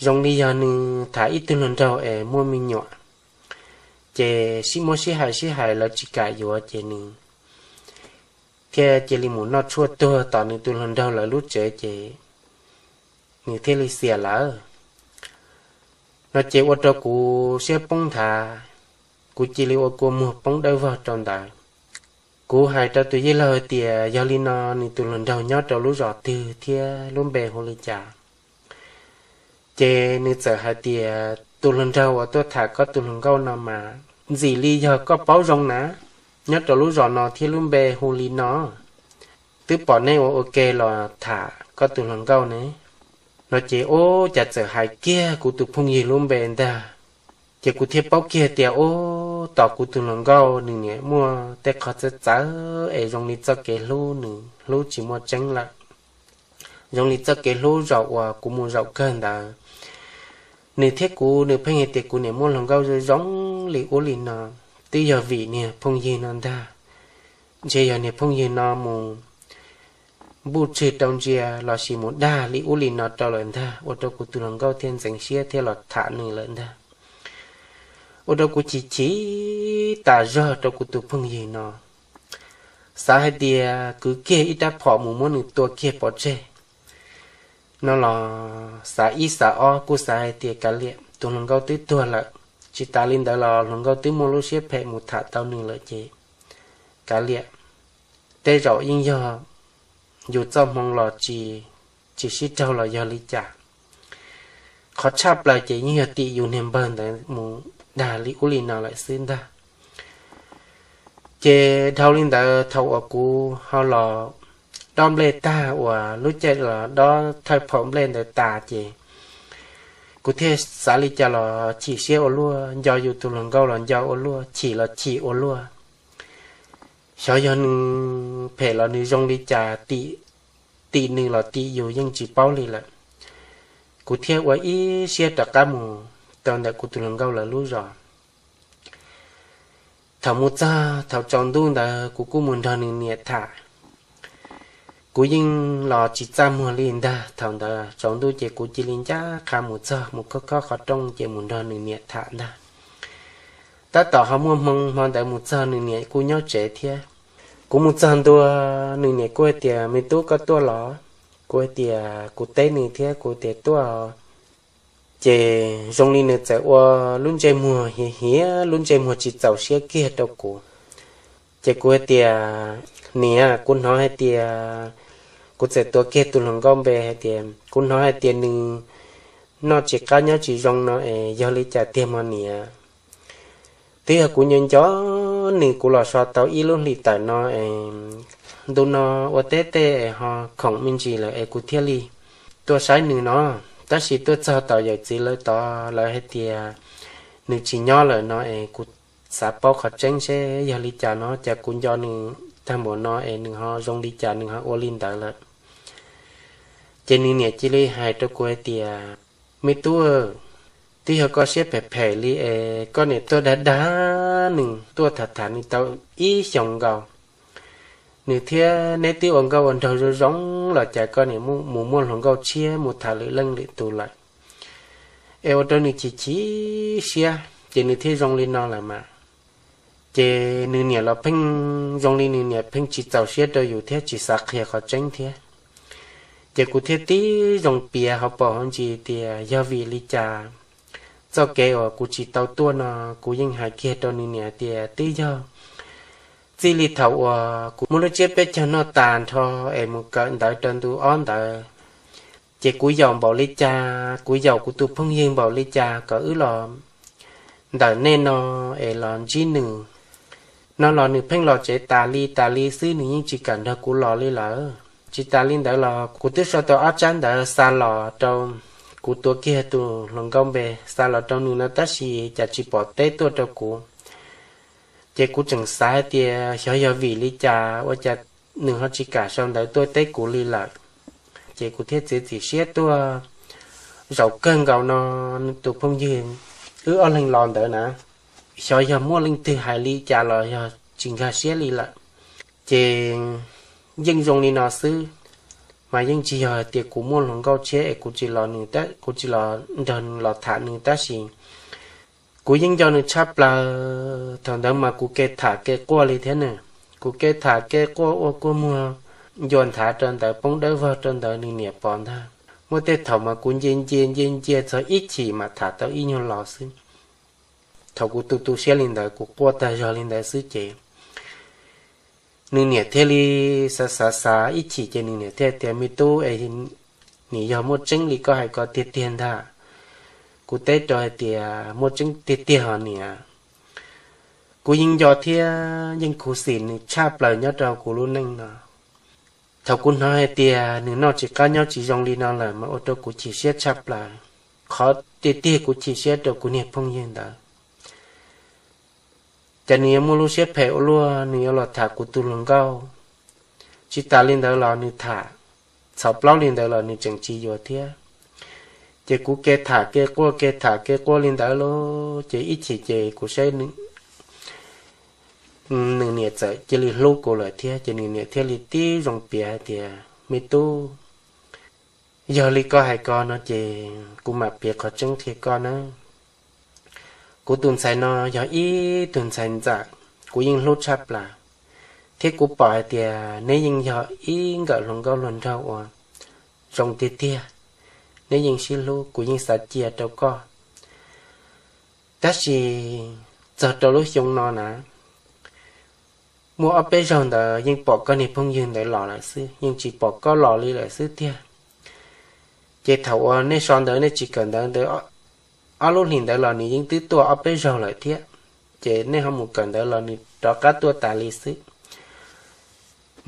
zoo li yog nws tham ib tug hluas nraug es muaj me nyuam, ces sib muab sib hais sib hais lawv tsis kam yuav ces nws thiaj cia li mus noj tshuaj tuag tom nws tus hluas nraug lawv lub tsev ces nws thiaj li xiam lawm. No ces ua rau kuv siab poob nthav, kuv cia li ua kua muag poob dawb vog rau ntawd. Kuv hais rau tus yij laug tias, Yog li no nws tus hluas nraug nyob rau lub zos twg thiab lub npe hu li cas? Ces nws txawm hais tias, Tus hluas nraug uas tuaj tham koj tus hluas nkauj no mas ntxim li yog koj paub zoo na, nyob rau lub zos no thiab lub npe hu li no, twb pom nej ua ua ke los tham koj tus hluas nkauj ne. No ces ub, cas txawm hais kiag kuv tus phooj ywg lub npe ntag. Ces kuv thiaj paub kiag tias ub, tos kuv tus hluas nkauj nws niam muaj tej qhov txawv txawv es zoo li txoj kev hlub nws hlub tsis muaj tseeb lawm. Zoo li txoj kev hlub zaum uas kuv mus zaum kawg ntawd, nws thiab kuv, nws pheej hais tias kuv niam muaj hluas nkauj zoo zoo li ub li no, twb yog vim niag phooj ywg no ntag. Ntshe yog niag phooj ywg no mus npuj tswg rau ntsia lossis mus dag li ub li no rau lawm ntag, ua rau kuv tus hluas nkauj thiaj ntxeev siab thiab los tham nws lawm ntag. Ua rau kuv chim chim tas zog rau kuv tus phooj ywg no, xav hais tias kwv kiag ib rab phom mus muab nws tua kiag pov tseg. No los xav ib xav ob kuj xav hais tias kav liam, tus hluas nkauj twb tuag lawm, tsis tas li ntawd los hluas nkauj twb muaj lub siab phem mus tham tau nws lawm ces kav liam, tej zaum yeej yog yus txoj hmoo los tsis, tsis sib raug los yog li cas. Qhov tshaj plaws ces yeej yog tim yus niag npawg ntawd mus dag li ub li no lawm xwb ntag. Ces dhau li ntawd thaum uas kuv ho los dob nplej tag uas lub caij los dob thawj phaum nplej ntawd tas ces kuv thiaj xav li cas los chim siab ua luaj, nco yus tus hluas nkauj los nco ua luaj, chim los chim ua luaj. Xyov yog nws phem los nws zoo li cas, tim nws los tim yus yeej tsis paub li lawm. Kuv thiaj ua ib siab rov qab mus rau ntawm kuv tus hluas nkauj lawv lub zos. Thaum mus txog thaum tsaus ntuj ntawd kuv kuj mus nrog nws niam tham. Kuv yeej los tsis txaj muag li ntag, thaum ntawd tsaus ntuj ces kuv cia li ncaj qha mus txog mus khob khob qhov rooj ces mus nrog nws niam tham ntag. Tab tom ho muaj hmoo hmo ntawd mus txog nws niam kuj nyob tsev thiab. Kuv mus txog ntua, nws niam kuj hais tias, Me tub, koj tuaj los? Kuv hais tias, kuv teb nws thiab kuv tias tuaj. Ces zoo li nws txawm ua lub ntsej muag hiav hiav, lub ntsej muag tsis txaus siab kiag rau kuv. Ces kuv hais tias, Niam, kuv hnov hais tias, kuv txawm tuav kiag tus hluas nkauj npe hais tias, Kuv hnov hais tias nws noj tsis qab nyob tsis zoo no es yog li cas tiag mog niam? Twb yog kuv nco nco nws, kuv los so tau ib lub hlis tawm no es ntu no ua teb tej es ho khoom me ntsis lawm es kuv thiaj li tuaj saib nws no. Tab sis tuaj txog tom yawm txiv lawv tod lawv hais tias nws tsis nyob lawm no es kuv xav paub qhov tseeb seb yog li cas no, cas kuv nco nws tag npaum no es nws ho zoo li cas nws ho ua li ntawd lawm. Ces nws niam cia li hais rau kuv hais tias, Me tub, twb yog koj siab phem phem li es koj niam tuaj dag dag nws, tuaj tham tham nws tau ib xyoos nkaus. Nws thiab neb twb ua nkauj ua nraug zoo zoo los cas koj niam mus muaj hluas nkauj tshiab mus tham lwm leej lwm tus lawm, es ua rau nws chim chim siab ces nws thiaj zoo li no lawm mas. Ces nws niam los pheej zoo li nws niam pheej tsis txaus siab rau yus thiab tsis xav qhia qhov tseeb thiab. Ces kuv thiaj tib zoo piav hauv paus hauv ntsis tias yog vim li cas txoj kev uas kuv tsis tau tuaj no, kuv yeej hais kiag rau nws niam tias twb yog txij li thaum uas kuv muab lub tsiab peb caug noj tas nrho es mus kawm ntawv rau ntu ob ntawd, ces kuv yaum npaum li cas, kuv yaum kuv tus phooj ywg npaum li cas kom wb los ntawm nej no es los ntsib nws, no los nws pheej los tsev tas li tas li xwb, nws yeej tsis kam nrog kuv los li lawm. Tsis tas li ntawd los kuv twb sau tau ob tsab ntawv xa los rau, kuv tuav kiag tus hluas nkauj npe xa los rau nws no tab sis cas tsis pom teb tuaj rau kuv. Ces kuv tseem xav hais tias xyov yog vim li cas ua cas nws ho tsis kam sau ntawv tuaj teb kuv li lawm. Ces kuv thiaj txiav txim siab tuaj. Zaum kawg nkaus no tus phooj ywg wb ob leeg los ntawd na, xyov yog muaj leej twg hais li cas los yog tsis nkag siab li lawm. Ces yeej zoo li no xwb, mas yeej tsis yog hais tias kuv muaj hluas nkauj tshiab es kuv tsis los nws, kuv tsis los nrog los tham nws tab sis kuv yeej nco nws tshaj plaws. Thaum ntawd mas kuv ke tham ke quaj li thiab ne, kuv ke tham ke quaj ua kua muag ncua nthav rau ntawd poob dawb vog rau ntawd, nws niam pom ntag. Muaj tej thaum mas kuv nce nce nce nce txog ib chim mam tham tau ib nyuag los xwb. Thaum kuv tu tu siab li ntawd, kuv quaj tag zog li ntawd xwb ces nws niam thiaj li xav xav xav ib chim ces nws niam thiaj tias, Me tub, es nim yog muaj tseeb li koj hais ko tiag tiag ntag? Kuv teb rau hais tias, Muaj tseeb tiag tiag hos niam. Kuv yeej nco thiab yeej khuv xim nws tshaj plaws nyob rau kuv lub neej no. Thaum kuv hnov hais tias nws noj tsis qab nyob tsis zoo li no lawm mas ua rau kuv chim siab tshaj plaws. Qhov tiag tiag kuv chim siab rau kuv niag phooj ywg ntawd, ces nws yuav muaj lub siab phem ua luaj, nws yuav los tham kuv tus hluas nkauj. Tsis tas li ntawd los nws tham txhaum plaub li ntawd los nws tseem tsis yuav thiab. Ces kuv ke tham ke quaj ke tham ke quaj li ntawd lauj, ces ib chim ces kuv saib nws niam txawm cia li hlub kuv lawm thiab, ces nws niam thiaj li tib zoo piav hais tias, Me tub, yog li koj hais ko no ces kuv mam piav qhov tseeb qhia koj nawb. Kuv tus ntxhais no yog ib tug ntxhais ntxawm, kuv yeej hlub tshaj plaws, thiab kuv pom hais tias neb yeej yog ib nkawm hluas nkauj hluas nraug uas zoo tiag tiag, neb yeej sib hlub, kuv yeej xav cia rau koj. Tab sis txog rau lub xyoo no na, muaj ob peb zaug ntawd yeej pom koj niag phooj ywg ntawd los lawm xwb, yeej tsis pom koj los li lawm xwb tiag. Ces thaum uas nej so ntawv nej tsis kawm ntawv ntawd, ob lub hlis ntawd los nws yeej twb tuaj ob peb zaug lawm thiab. Ces nej ho mus kawm ntawv los nws rov qab tuaj tas li xwb.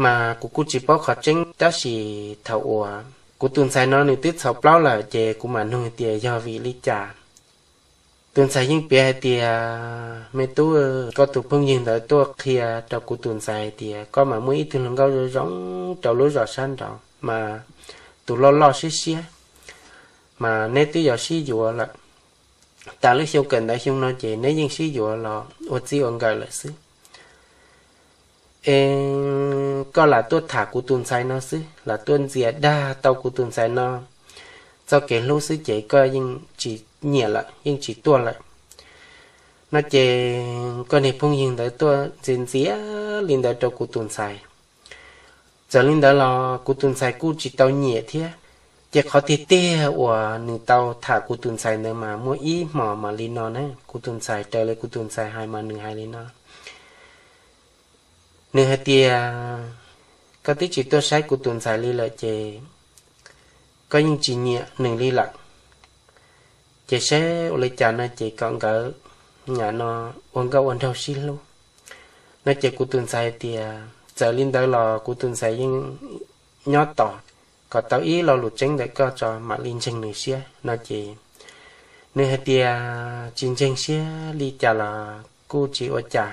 Mas kuv kuj tsis paub qhov tseeb, tab sis thaum uas kuv tus ntxhais no nws twb txhaum plaub lawm ces kuv mam nug tias yog vim li cas. Tus ntxhais yeej piav hais tias, Me tub, koj tus phooj ywg ntawd tuaj qhia rau kuv tus ntxhais hais tias koj mas muaj ib tug hluas nkauj zoo zoo rau lub zos sab nraud mas tus loj loj siab siab, mas neb twb yuav sib yuav lawm. Tas lub xyoo kawm ntawv xyoo no ces neb yeej sib yuav los ua txij ua nkawm lawm xwb. Es koj lam tuaj tham kuv tus ntxhais no xwb, lam tuaj ntxias dag tau kuv tus ntxhais no txoj kev hlub xwb ces koj yeej tsis nyiam lawm, yeej tsis tuaj lawm. No ces koj niag phooj ywg ntawd tuaj ntxias ntxias li ntawd rau kuv tus ntxhais. Txawm li ntawd los kuv tus ntxhais kuj tsis tau nyiam thiab. Ces qhov tiag tiag uas nws tau tham kuv tus ntxhais ntawd mas muaj ib hmos mam li no na, kuv tus ntxhais raws li kuv tus ntxhais hais mas nws hais li no. Nws hais tias, Koj twb tsis tuaj saib kuv tus ntxhais li lawm ces koj yeej tsis nyiam nws li lawm. Ces saib ua li cas no ces kom nkawd nyam no ua nkauj ua nraug sib hlub. No ces kuv tus ntxhais hais tias txawm li ntawd los kuv tus ntxhais yeej nyob tos kom tau ib lo lus tseeb ntawm koj tso mam li ntseeg nws siab. No ces nws hais tias tsis ntseeg siab li cas los kuj tsis ua cas,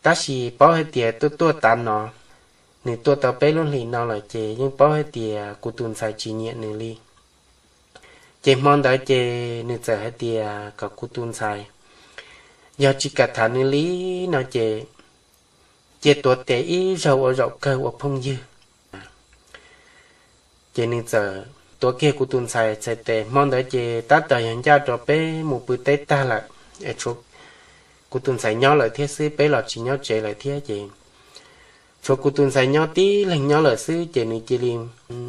tab sis paub hais tias tuaj tuaj tav no, nws tuaj tau peb lub hlis no lawm ces yeej paub hais tias kuv tus ntxhais tsis nyiam nws li. Ces hmo ntawd ces nws txawm hais tias kom kuv tus ntxhais yog tsis kam tham nws li no ces cia tuav tes ib zaug ua zaum kawg ua phooj ywg. Ces nws txawm tuav kiag kuv tus ntxhais txhais tes. Hmo ntawd ces tab tom yog ncaj rau peb mus pw teb tag lawm, es tshuav kuv tus ntxhais nyob lawm thiab xwb, peb los tsis nyob tsev lawm thiab ces tshuav kuv tus ntxhais nyob tib leeg nyob lawm xwb ces nws cia li,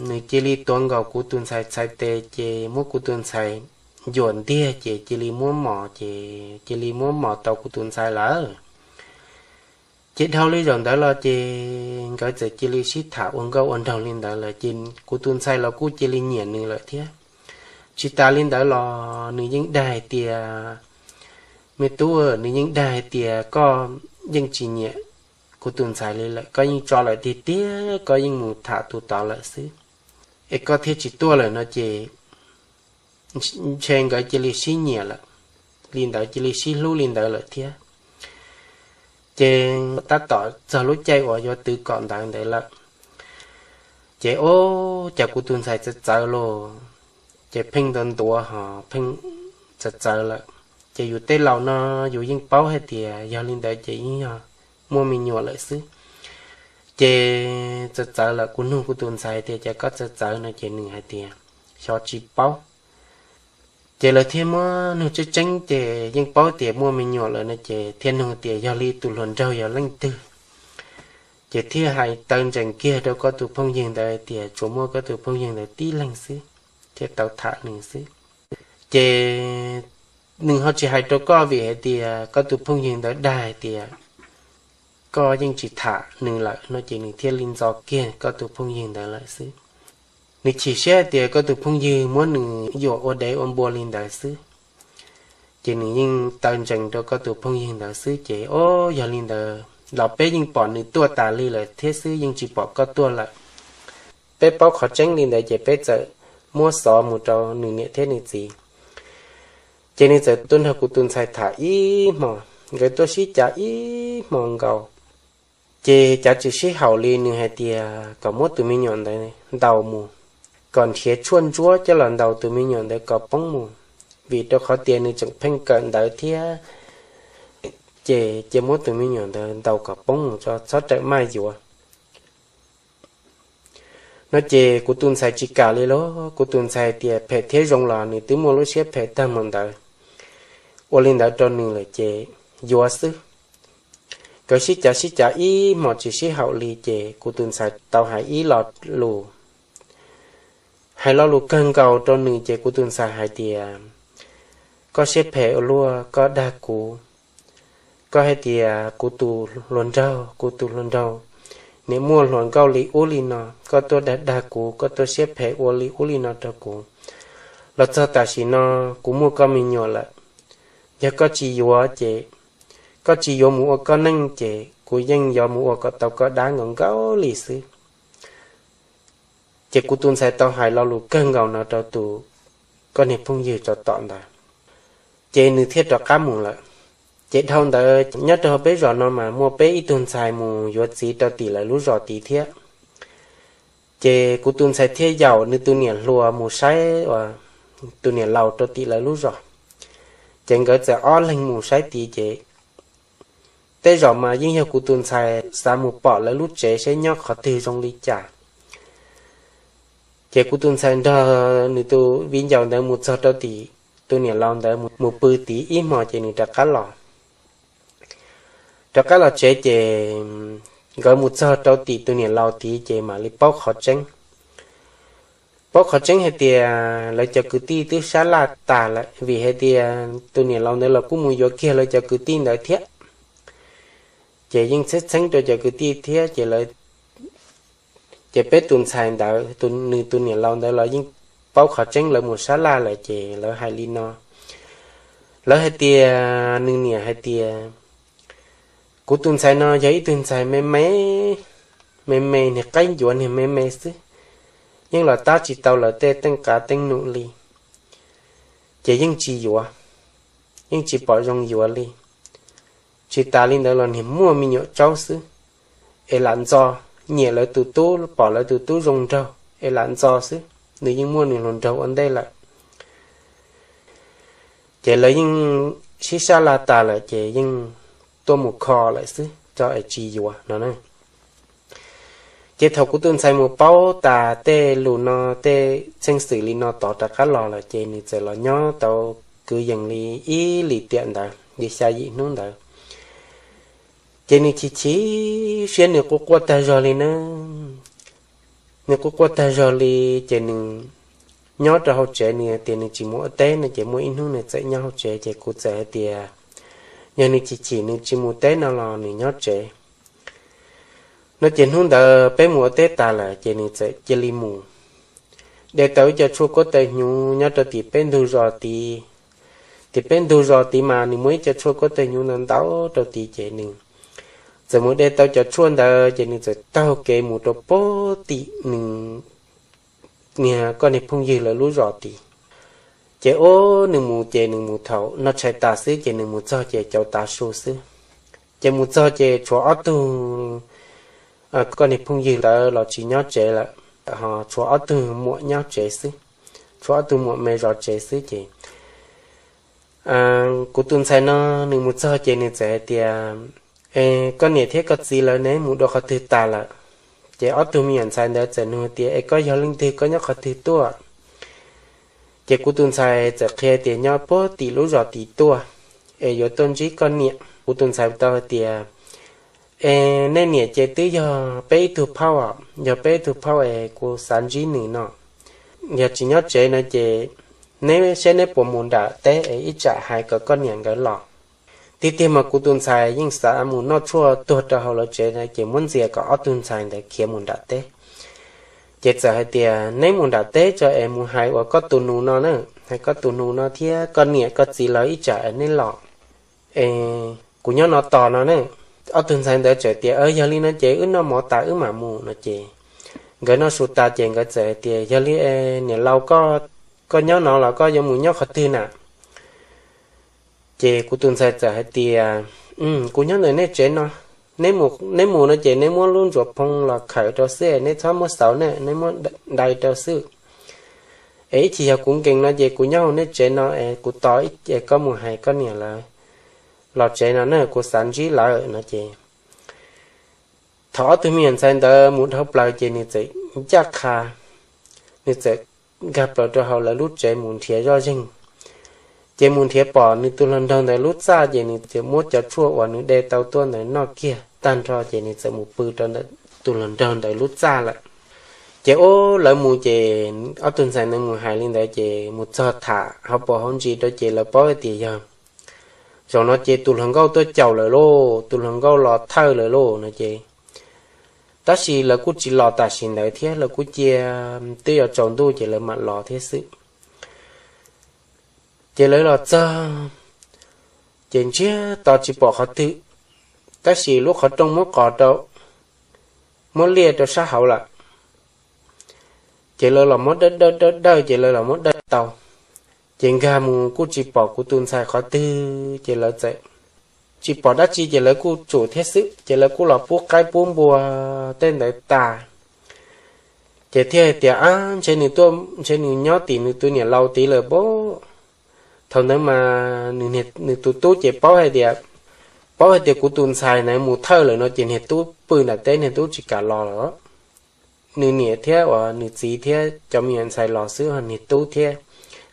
nws cia li tuav nkaus kuv tus ntxhais txhais tes ces muab kuv tus ntxhais ncuam ntiag ces cia li muab mos ces cia li muab mos tau kuv tus ntxhais lawm. Ces dhau li zaum ntawd los ces nkawd txawm cia li sib tham ua nkauj ua nraug li ntawd lawm ces kuv tus ntxhais los kuj cia li nyiam nws lawm thiab. Tsis tas li ntawd los nws yeej dag hais tias, me tub, nws yeej dag hais tias koj yeej tsis nyiam kuv tus ntxhais li lawm, koj yeej tso lawm tiag tiag, koj yeej mus tham tus tod lawm xwb, es koj thiaj tsis tuaj lawm no ces ntshe nkawd cia li sib nyiam lawm, li ntawd cia li sib hlub li ntawd lawm thiab. Ces tab tom txog lub caij uas yuav twv kom ntawv ntawd lawm, ces o, cas kuv tus ntxhais txawv txawv los, ces pheej ntuav ntuav ho pheej txawv txawv lawm. Ces yus tej laus no yus yeej paub hais tias yog li ntawd ces yeej yog muaj me nyuam lawm xwb. Ces txawv txawv lawm, kuv nug kuv tus ntxhais tias cas koj txawv txawv no ces nws hais tias xyov, tsis paub. Ces lawv thiaj muab nug tseeb tseeb ces yeej paub tias muaj me nyuam lawm no ces thiaj nug tias yog li tus hluas nraug yog leej twg, ces thiaj hais taw ntsees kiag rau koj tus phooj ywg ntawd hais tias tsuas muaj koj tus phooj ywg ntawd tib leeg xwb thiaj tau tham nws xwb. Ces nws ho tsis hais rau koj vim hais tias koj tus phooj ywg ntawd dag hais tias koj yeej tsis tham nws lawm no ces nws thiaj li ntxo kiag koj tus phooj ywg ntawd lawm xwb. Nws chim siab hais tias koj tus phooj ywg muab nws yuam ua dev ua npua li ntawd xwb, ces nws yeej taw ntsees rau koj tus phooj ywg ntawd xwb. Ces o, yog li ntawd los peb yeej pom nws tuaj tas li lawm thiab xwb, yeej tsis pom koj tuaj lawm. Peb paub qhov tseeb li ntawd ces peb txawm muab xov mus rau nws niam thiab nws txiv. Ces nws txawm tuaj nrog kuv tus ntxhais tham ib hmos, nkawd tuaj sib cav ib hmos nkaus, ces cav tsis sib haum li, nws hais tias kom muab tus me nyuam ntawd ntaus mus, kom nrhiav tshuaj ntsuab coj los ntaus tus me nyuam ntawd kom poob mus, vim rau qhov tias nws tseem pheej kawm ntawv thiab, ces cia muab tus me nyuam ntawd ntaus kom poob mus tso, txhob rawm maj yuav no. Ces kuv tus ntxhais tsis kam li lauj, kuv tus ntxhais tias phem thiab zoo los nws twb muaj lub siab phem tag mus ntawd. Ua li ntawd rau nws lawm ces yuav xwb. Nkawd sib cav sib cav ib hmos tsis sib haum li ces kuv tus ntxhais tau hais ib lo lus, hais lo lus kawg nkaus rau nws ces kuv tus ntxhais hais tias koj siab phem ua luaj, koj dag kuv. Koj hais tias kuv tus hluas nraug, kuv tus hluas nraug niam muaj hluas nkauj li ub li no, koj tuaj dag dag kuv, koj tuaj siab phem ua li ub li no rau kuv. Los txog tam sim no kuv muaj koj me nyuam lawm, yog koj tsis yuav ces koj tsis yuav mus ua koj neej ces kuv yeej yuav mus ua kom tau koj dab nkaus nkaus li xwb. Ces kuv tus ntxhais tau hais lo lus kawg nkaus no rau tus, koj niag phooj ywg tso tom ntawd, ces nws thiaj rov qab mus lawm. Ces dhau ntawd nyob rau peb zos no mas muaj peb ib tug ntxhais mus yuav txiv rau tim lawv lub zos tid thiab. Ces kuv tus ntxhais thiaj yaum nws tus niam hluas mus saib tus niam laus rau tim lawv lub zos. Ces nkawd txawm ob leeg mus saib tid ces tej zaum mas yeej yog kuv tus ntxhais xav mus pom lawv lub tsev saib nyob qhov twg zoo li cas. Ces kuv tus ntxhais nrog nws tus viv ncaus ntawd mus txog rau tim tus niam laus ntawd mus pw tid ib hmos ces nws rov qab los. Rov qab los tsev ces nkawd mus txog rau tim tus niam laus tid ces mam li paub qhov tseeb. Paub qhov tseeb hais tias lawv cov kwv tij twb sab laj tas lawm vim hais tias tus niam laus ntawd los kuj mus yuav kiag lawv cov kwv tij ntawd thiab. Ces yeej txheeb txheeb rau cov kwv tij thiab ces lawv, ces peb tus ntxhais ntawd, nws tus niam laus ntawd los yeej paub qhov tseeb lawv mus sab laj lawm ces lawv hais li no. Lawv hais tias, nws niam hais tias, kuv tus ntxhais no yog ib tug ntxhais me me, me me niag qaib ncuav niag me me xwb, yeej los tab tsis tau lawv tej teej qav teej num li, ces yeej tsis yuav, yeej tsis pom zoo yuav li. Tsis tas li ntawd los niag muaj me nyuam tsaub xwb, es lam ntxo, nyiam lawv tus tub, pom lawv tus tub zoo nraug es lam ntxo xwb, nws yeej muaj nws hluas nraug ua ntej lawm. Ces lawv yeej sib sab laj tas lawm ces yeej tuaj mus kho lawm xwb tso es tsis yuav no na. Ces thaum kuv tus ntxhais mus paub tas tej lus no, tej txheej xwm li no tod rov qab los lawm ces nws txawm los nyob tau kwv yees li ib lim tiam ntawd li xya yim hnub ntawd. Ces nws chim chim siab, nws quaj quaj tag zog li na. Nws quaj quaj tag zog li, ces nws nyob rau hauv tsev, nws tias nws tsis mus ua teb no ces muaj ib hnub nws txawm nyob hauv tsev ces kuv txawm hais tias yog nws chim chim nws tsis mus teb no los nws nyob tsev no. Ces hnub ntawd peb mus ua teb tas lawm ces nws txawm cia li mus de tau ib co tshuaj kuab taw hnyuv nyob rau tim peb ntug zos tid. Tim peb ntug zos tid mas nws muaj ib co tshuaj kuab taw hnyuv ntau ntau rau tid ces nws txawm mus de tau cov tshuaj ntawd ces nws txawm taug kev mus rau pem tim nws niag koj niag phooj ywg lawv lub zos tid. Ces ub, nws mus ces nws mus thaum noj tshais tas xwb ces nws mus txog ces cau tav su xwb. Ces mus txog ces tshuav ob tug koj niag phooj ywg ntawd los tsis nyob tsev lawm, ho tshuav ob tug muam nyob tsev xwb, tshuav ob tug muam me zov tsev xwb ces kuv tus ntxhais no nws mus txog ces nws txawm hais tias, Es koj niam thiab koj txiv lawv ne mus dua qhov twg tas lawm? Ces ob tug me nyuam ntxhais ntawd txawm nug tias, Es koj yog leej twg, koj nyob qhov twg tuaj? Ces kuv tus ntxhais txawm qhia tias nyob puag tim lub zos tid tuaj, es yuav tuaj ntsib koj niam. Kuv tus ntxhais tau hais tias, Es nej niam ces twb yog peb ib tug phauj, yog peb ib tug phauj es kuv xav ntsib nws no. Yog tsis nyob tsev no ces neb saib neb puas mus nram teb es ib tsam hais kom koj niam nkawd los. Tiag tiag mas kuv tus ntxhais yeej xav mus noj tshuaj tuag rau hauv lawv tsev na, ces muab ntxias kom ob tug ntxhais ntawd khiav mus nram teb. Ces txawm hais tias, Neb mus nram teb tso es mus hais uas koj tus nus no na, hais koj tus nus no thiab koj niam koj txiv lawv ib tsam es neb los, es kuv nyob no tos no ne. Ob tug ntxhais ntawd txawm tias, Yog li no ces wb noj mov tas wb mam mus no ces nkawd noj su tas ces nkawd txawm hais tias, Yog li niam laus, koj nyob no los koj yuav mus nyob qhov twg na? Ces kuv tus ntxhais txawm hais tias, Kuv nyob ntawm nej tsev no, neb mus no ces neb muab lub ntsuas phoo los khawm rau xwb, neb txhob muab xauv ne, neb muab dai rau xwb. Es ib chim yog kuv nkees no ces kuv nyob hauv nej tsev no es kuv tos, es koj mus hais koj niam lawv los tsev no na, kuv xav ntsib lawv no ces thaum ob tug me nyuam ntxhais ntawd mus dhau plaws ces nws txawm ncaj qha, nws txawm nkag plaws rau hauv lawv lub tsev mus nrhiav zoj zeeg. Ces mus nrhiav pom nws tus hluas nraug ntawd lub txaj ces nws txawm muab cov tshuaj uas nws de tau tuaj ntawd noj kiag tag nrho ces nws txawm mus pw rau ntawm tus hluas nraug ntawd lub txaj lawm. Ces ub, lawv mus ces ob tug ntxhais ntawd mus hais li ntawd ces mus txog tham hauv paus hauv ntsis rau ces lawv paub hais tias yog zaum no ces tus hluas nkauj tuaj caum lawm lauj, tus hluas nkauj los thawj lawm lauj no ces, tab sis lawv kuj tsis los tam sim ntawd thiab, lawv kuj cia twb yuav tsaus ntuj ces lawv mam los thiab xwb. Ces lawv los txog ces ntsiag to tsis pom qhov twg, tab sis lub qhov rooj muab qos rau, muab liaj rau sab hauv lawm. Ces lawv los muab dawj dawj dawj dawj ces lawv los muab dawj tau, ces nkag mus kuj tsis pom kuv tus ntxhais qhov twg ces lawv txawm tsis pom dab tsi ces lawv kuj tsum thiab xwb ces lawv kuj los pub qaib pub npua tej ntawd tas. Ces thiaj hais tias, Ab, ntshe nws tuaj, ntshe nws nyob tim nws tus niam laus tid lawm pob. Thaum ntawd mas nws tus tub ces paub hais tias, paub hais tias kuv tus ntxhais ntawd mus thawj lawm no ces niag tub pw nram teb, niag tub tsis kam los lawm. Nws niam thiab uas nws txiv thiab cov me nyuam ntxhais los xwb, niag tub thiab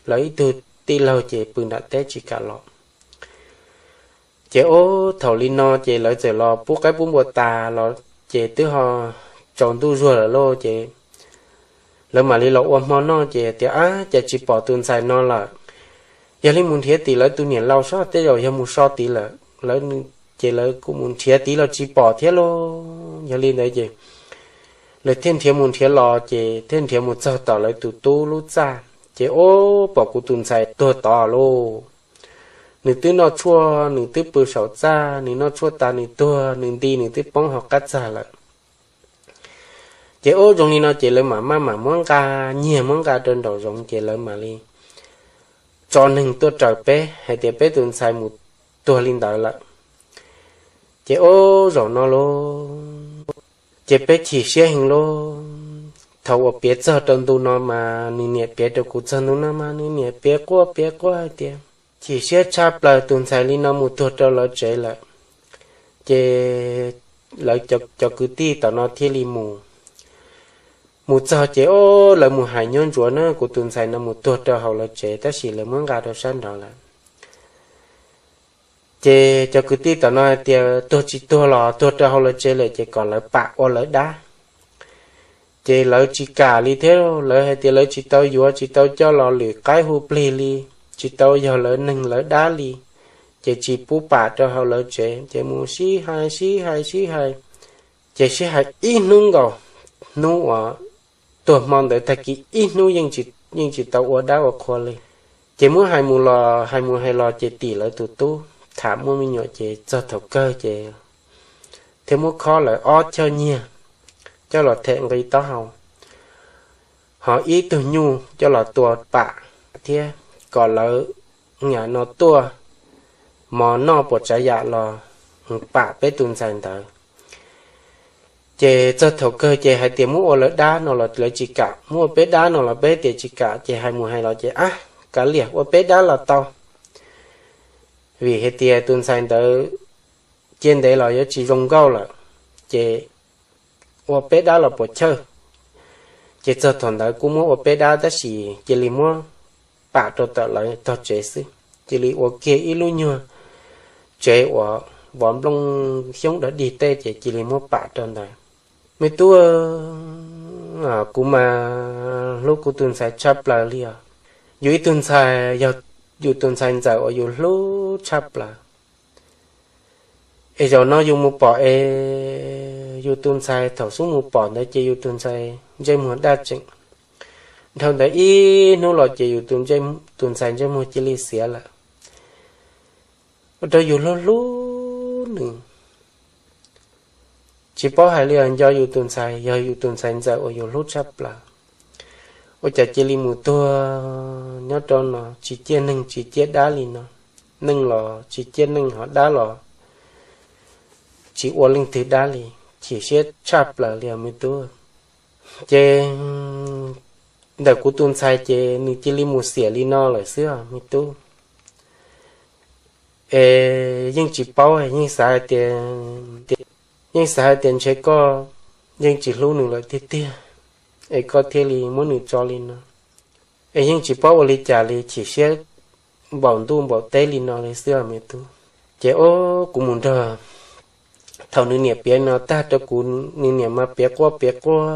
lawv ib tug tij laug ces pw nram teb tsis kam los. Ces ub, thaum li no ces lawv txawm los pub qaib pub npua tas los ces twb ho tsaus ntuj zuag lawm lauj ces lawv mam li los ua hmo noj ces tias, Ab, cas tsis pom tus ntxhais no lawm? Yog li mus nrhiav tim lawv tus niam laus saib, tej zaum yog mus so tid lawm. Ces lawv kuj mus nrhiav tid los tsis pom thiab lauj. Yog li ntawd ces lawv thiaj nrhiav mus nrhiav los ces thiaj nrhiav mus txog tom lawv tus tub lub txaj, ces ub, pom kuv tus ntxhais tuag tod lauj. Nws twb noj tshuaj, nws twb pw saum txaj, nws noj tshuaj tas nws tuag, nws nti nws twb poob hauv qab txag lawm. Ces ub, zoo li no ces lawv mam maj mam muab nqa, nyiag muab nqa rau nraum zoov ces lawv mam li tso neeg tuaj raws peb hais tias peb tus ntxhais mus tuag li ntawd lawm. Ces ub, zaum no lauj, ces peb chim siab heev lauj. Thaum uas piav txog rau ntu no mas nws niam, piav rau kuv txog ntu no mas nws niam piav quaj piav quaj hais tias chim siab tshaj plaws, tus ntxhais li no mus tuag rau lawv tsev lawm. Ces lawv cov kwv tij tom no thiaj li mus. Mus txog ces ub, lawv mus hais nyuaj ntsuav na, kuv tus ntxhais no mus tuag rau hauv lawv tsev tab sis lawv muab nqa rau sab nraud lawm. Ces cov kwv tij tom no hais tias tuag tsis tuag los tuag rau hauv lawv tsev lawm ces kom lawv pam ua lawv dab. Ces lawv tsis kam li thiab, lawv hais tias lawv tsis tau yuav, tsis tau coj los lwm qaib hu plig li, tsis tau yog lawv neeg lawv dab li, ces tsis pub pam rau hauv lawv tsev. Ces mus sib hais sib hais sib hais, ces sib hais ib hnub nkaus, hnub uas tuag hmo ntawd tag kis ib hnub yeej tsis tau ua dab ua qhua li. Ces muab hais mus los hais mus hais los ces tim lawv tus tub tham muaj me nyuam ces txog thaum kawg ces thiab muab khob lawv ob chawj nyiag coj los them nqi taub hau, ho ib tug nyuj coj los tua pam thiab kom lawv nyam no tuaj mov noj puas tsav yam los pam peb tus ntxhais ntawd. Ces txog thaum kawg ces hais tias muab ua lawv dab no los lawv tsis kam, muab ua peb dab no los peb tias tsis kam, ces hais mus hais los ces ab, kav liam ua peb dab los tau, vim hais tias tus ntxhais ntawd cia ntev los yuav tsis zoo nkauj lawm, ces ua peb dab los puas chawj. Ces txog thaum ntawd kuj muab ua peb dab tab sis cia li muab pam rau tom lawv tog tsev xwb, cia li ua kiag ib lub nyuag tsev uas vov nplooj xyoob dog dig tej ces cia li muab pam rau ntawd. Me tub, kuv mas hlub kuv tus ntxhais tshaj plaws li os. Yus ib tug ntxhais yog yus tus ntxhais ntxawm uas yus hlub tshaj plaws. Es zaum no yus mus pom es yus tus ntxhais thaum xub mus pom ntawd ces yus tus ntxhais ntsej muag daj tseem. Dhau ntawd ib hnub los ces yus tus ntxhais ntsej muag cia li xiav lawm, ua rau yus hlub hlub nws. Tsis paub hais li os, nco yus tus ntxhais, yog yus tus ntxhais ntxawm uas yus hlub tshaj plaws, ua cas cia li mus tuag nyob rau no, tsis ciaj neeg tsis ciaj dab li no. Neeg los tsis ciaj neeg, ho dab los tsis ua leej twg dab li, chim siab tshaj plaws li os me tub. Ces ntawm kuv tus ntxhais ces nws cia li mus xiam li no lawm xwb os me tub. Es yeej tsis paub, yeej xav hais tias, yeej xav hais tias ntshe koj yeej tsis hlub nws lawm tiag tiag, es koj thiaj li muab nws tso li no. Es yeej tsis paub ua li cas li, chim siab npaum ntuj npaum teb li no li xwb os me tub. Ces o, kuv mus nrog, thaum nws niam piav no tag rau kuv, nws niam mas piav quaj piav quaj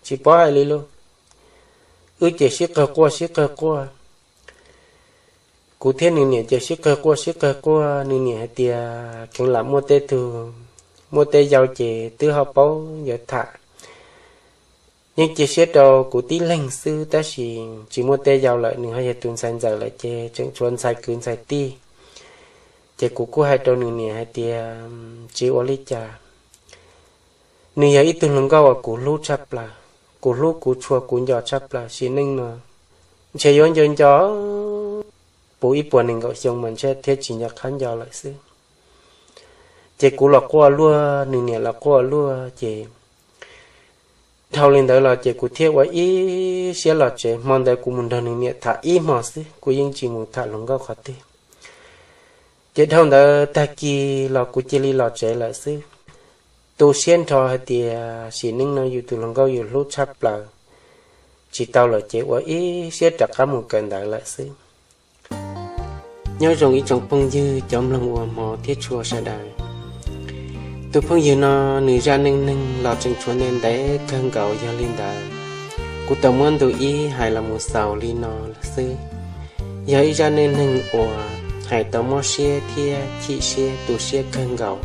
tsis paub hais li lauj. Wb ces sib qawg quaj sib qawg quaj. Kuv thiab nws niam ces sib qawg quaj sib qawg quaj, nws niam hais tias kheev lam muaj tej tug, muaj tej yau ces twb ho paub yuav tham. Yeej cia siab rau kuv tib leeg xwb, tab sis tsis muaj tej yau lawm, nws ho yog tus ntxhais ntxawm lawm ces tseem tshuav ntxhais kwv ntxhais tij. Ces kuv kuj hais rau nws niam hais tias tsis ua li cas, nws yog ib tug hluas nkauj uas kuv hlub tshaj plaws, kuv hlub kuv tshua kuv nco tshaj plaws, sim neej no ntshe yuav nco nco puv ib puas nees nkaum xyoo mas ntshe thiaj tsis nco qab nco lawm xwb. Ces kuv los quaj luaj, nws niam los quaj luaj, ces dhau li ntawd los ces kuv thiaj ua ib siab los tsev. Hmo ntawd kuv mus nrog nws niam tham ib hmo xwb, kuv yeej tsis mus tham hluas nkauj qhov twg. Ces dhau ntawd tag kis los kuv cia li los tsev lawm xwb. Tu siab nrho hais tias sim neej no yus tus hluas nkauj yus hlub tshaj plaws tsis tau lawm ces ua ib siab rov qab mus kawm ntawv lawm xwb. Nyob zoo ib tsoom phooj ywg cov mloog ua hmo thiab tshua sawv daws. Tus phooj ywg no nws zaj neej neeg los tseem tshuav ntev ntev kawg nkaus, yog li ntawd kuv tau muab ntu ib hais los mus xaus li no lawm xwb. Yog ib zaj neej neeg uas hais tau mob siab thiab chim siab tu siab kawg nkaus.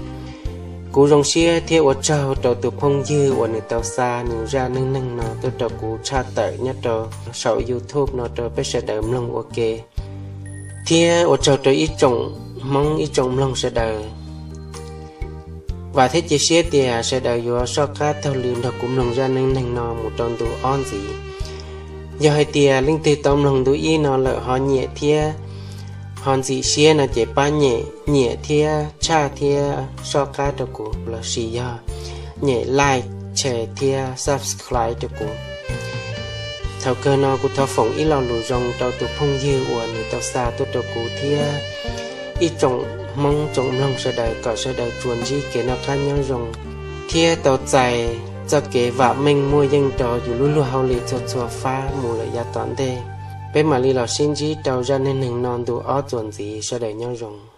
Kuv zoo siab thiab ua tsaug rau tus phooj ywg uas nws tau xa nws zaj neej neeg no tuaj rau kuv tshaj tawm nyob rau saum YouTube no rau peb sawv daws mloog ua ke. Thiab ua tsaug rau ib tsoom Hmoob ib tsoom mloog sawv daws. Vam thiab cia siab tias sawv daws yuav soj qab taug lw nrog kuv mloog zaj neej neeg no mus rau ntu ob ntxiv. Yog hais tias leej twg tau mloog ntu ib no lawm ho nyiam thiab ho ntxim siab no ces pab nyem nyiam thiab tshaj thiab soj qab rau kuv lossis yog nyem like, share thiab subscribe rau kuv. Thaum kawg no kuv thov foom ib lo lus zoo rau tus phooj ywg uas nws tau xa tuaj rau kuv thiab ib tsoom Hmoob tsoom mloog sawv daws kom sawv daws tsuas ntsib kev noj qab nyob zoo thiab tau txais txoj kev vam meej muaj yeej rau yus lub luag hauj lwm txhua txhua fab mus lawm yav tom ntej. Peb mam li los sib ntsib rau zaj neej neeg no ntu ob txuas ntxiv, sawv daws nyob zoo.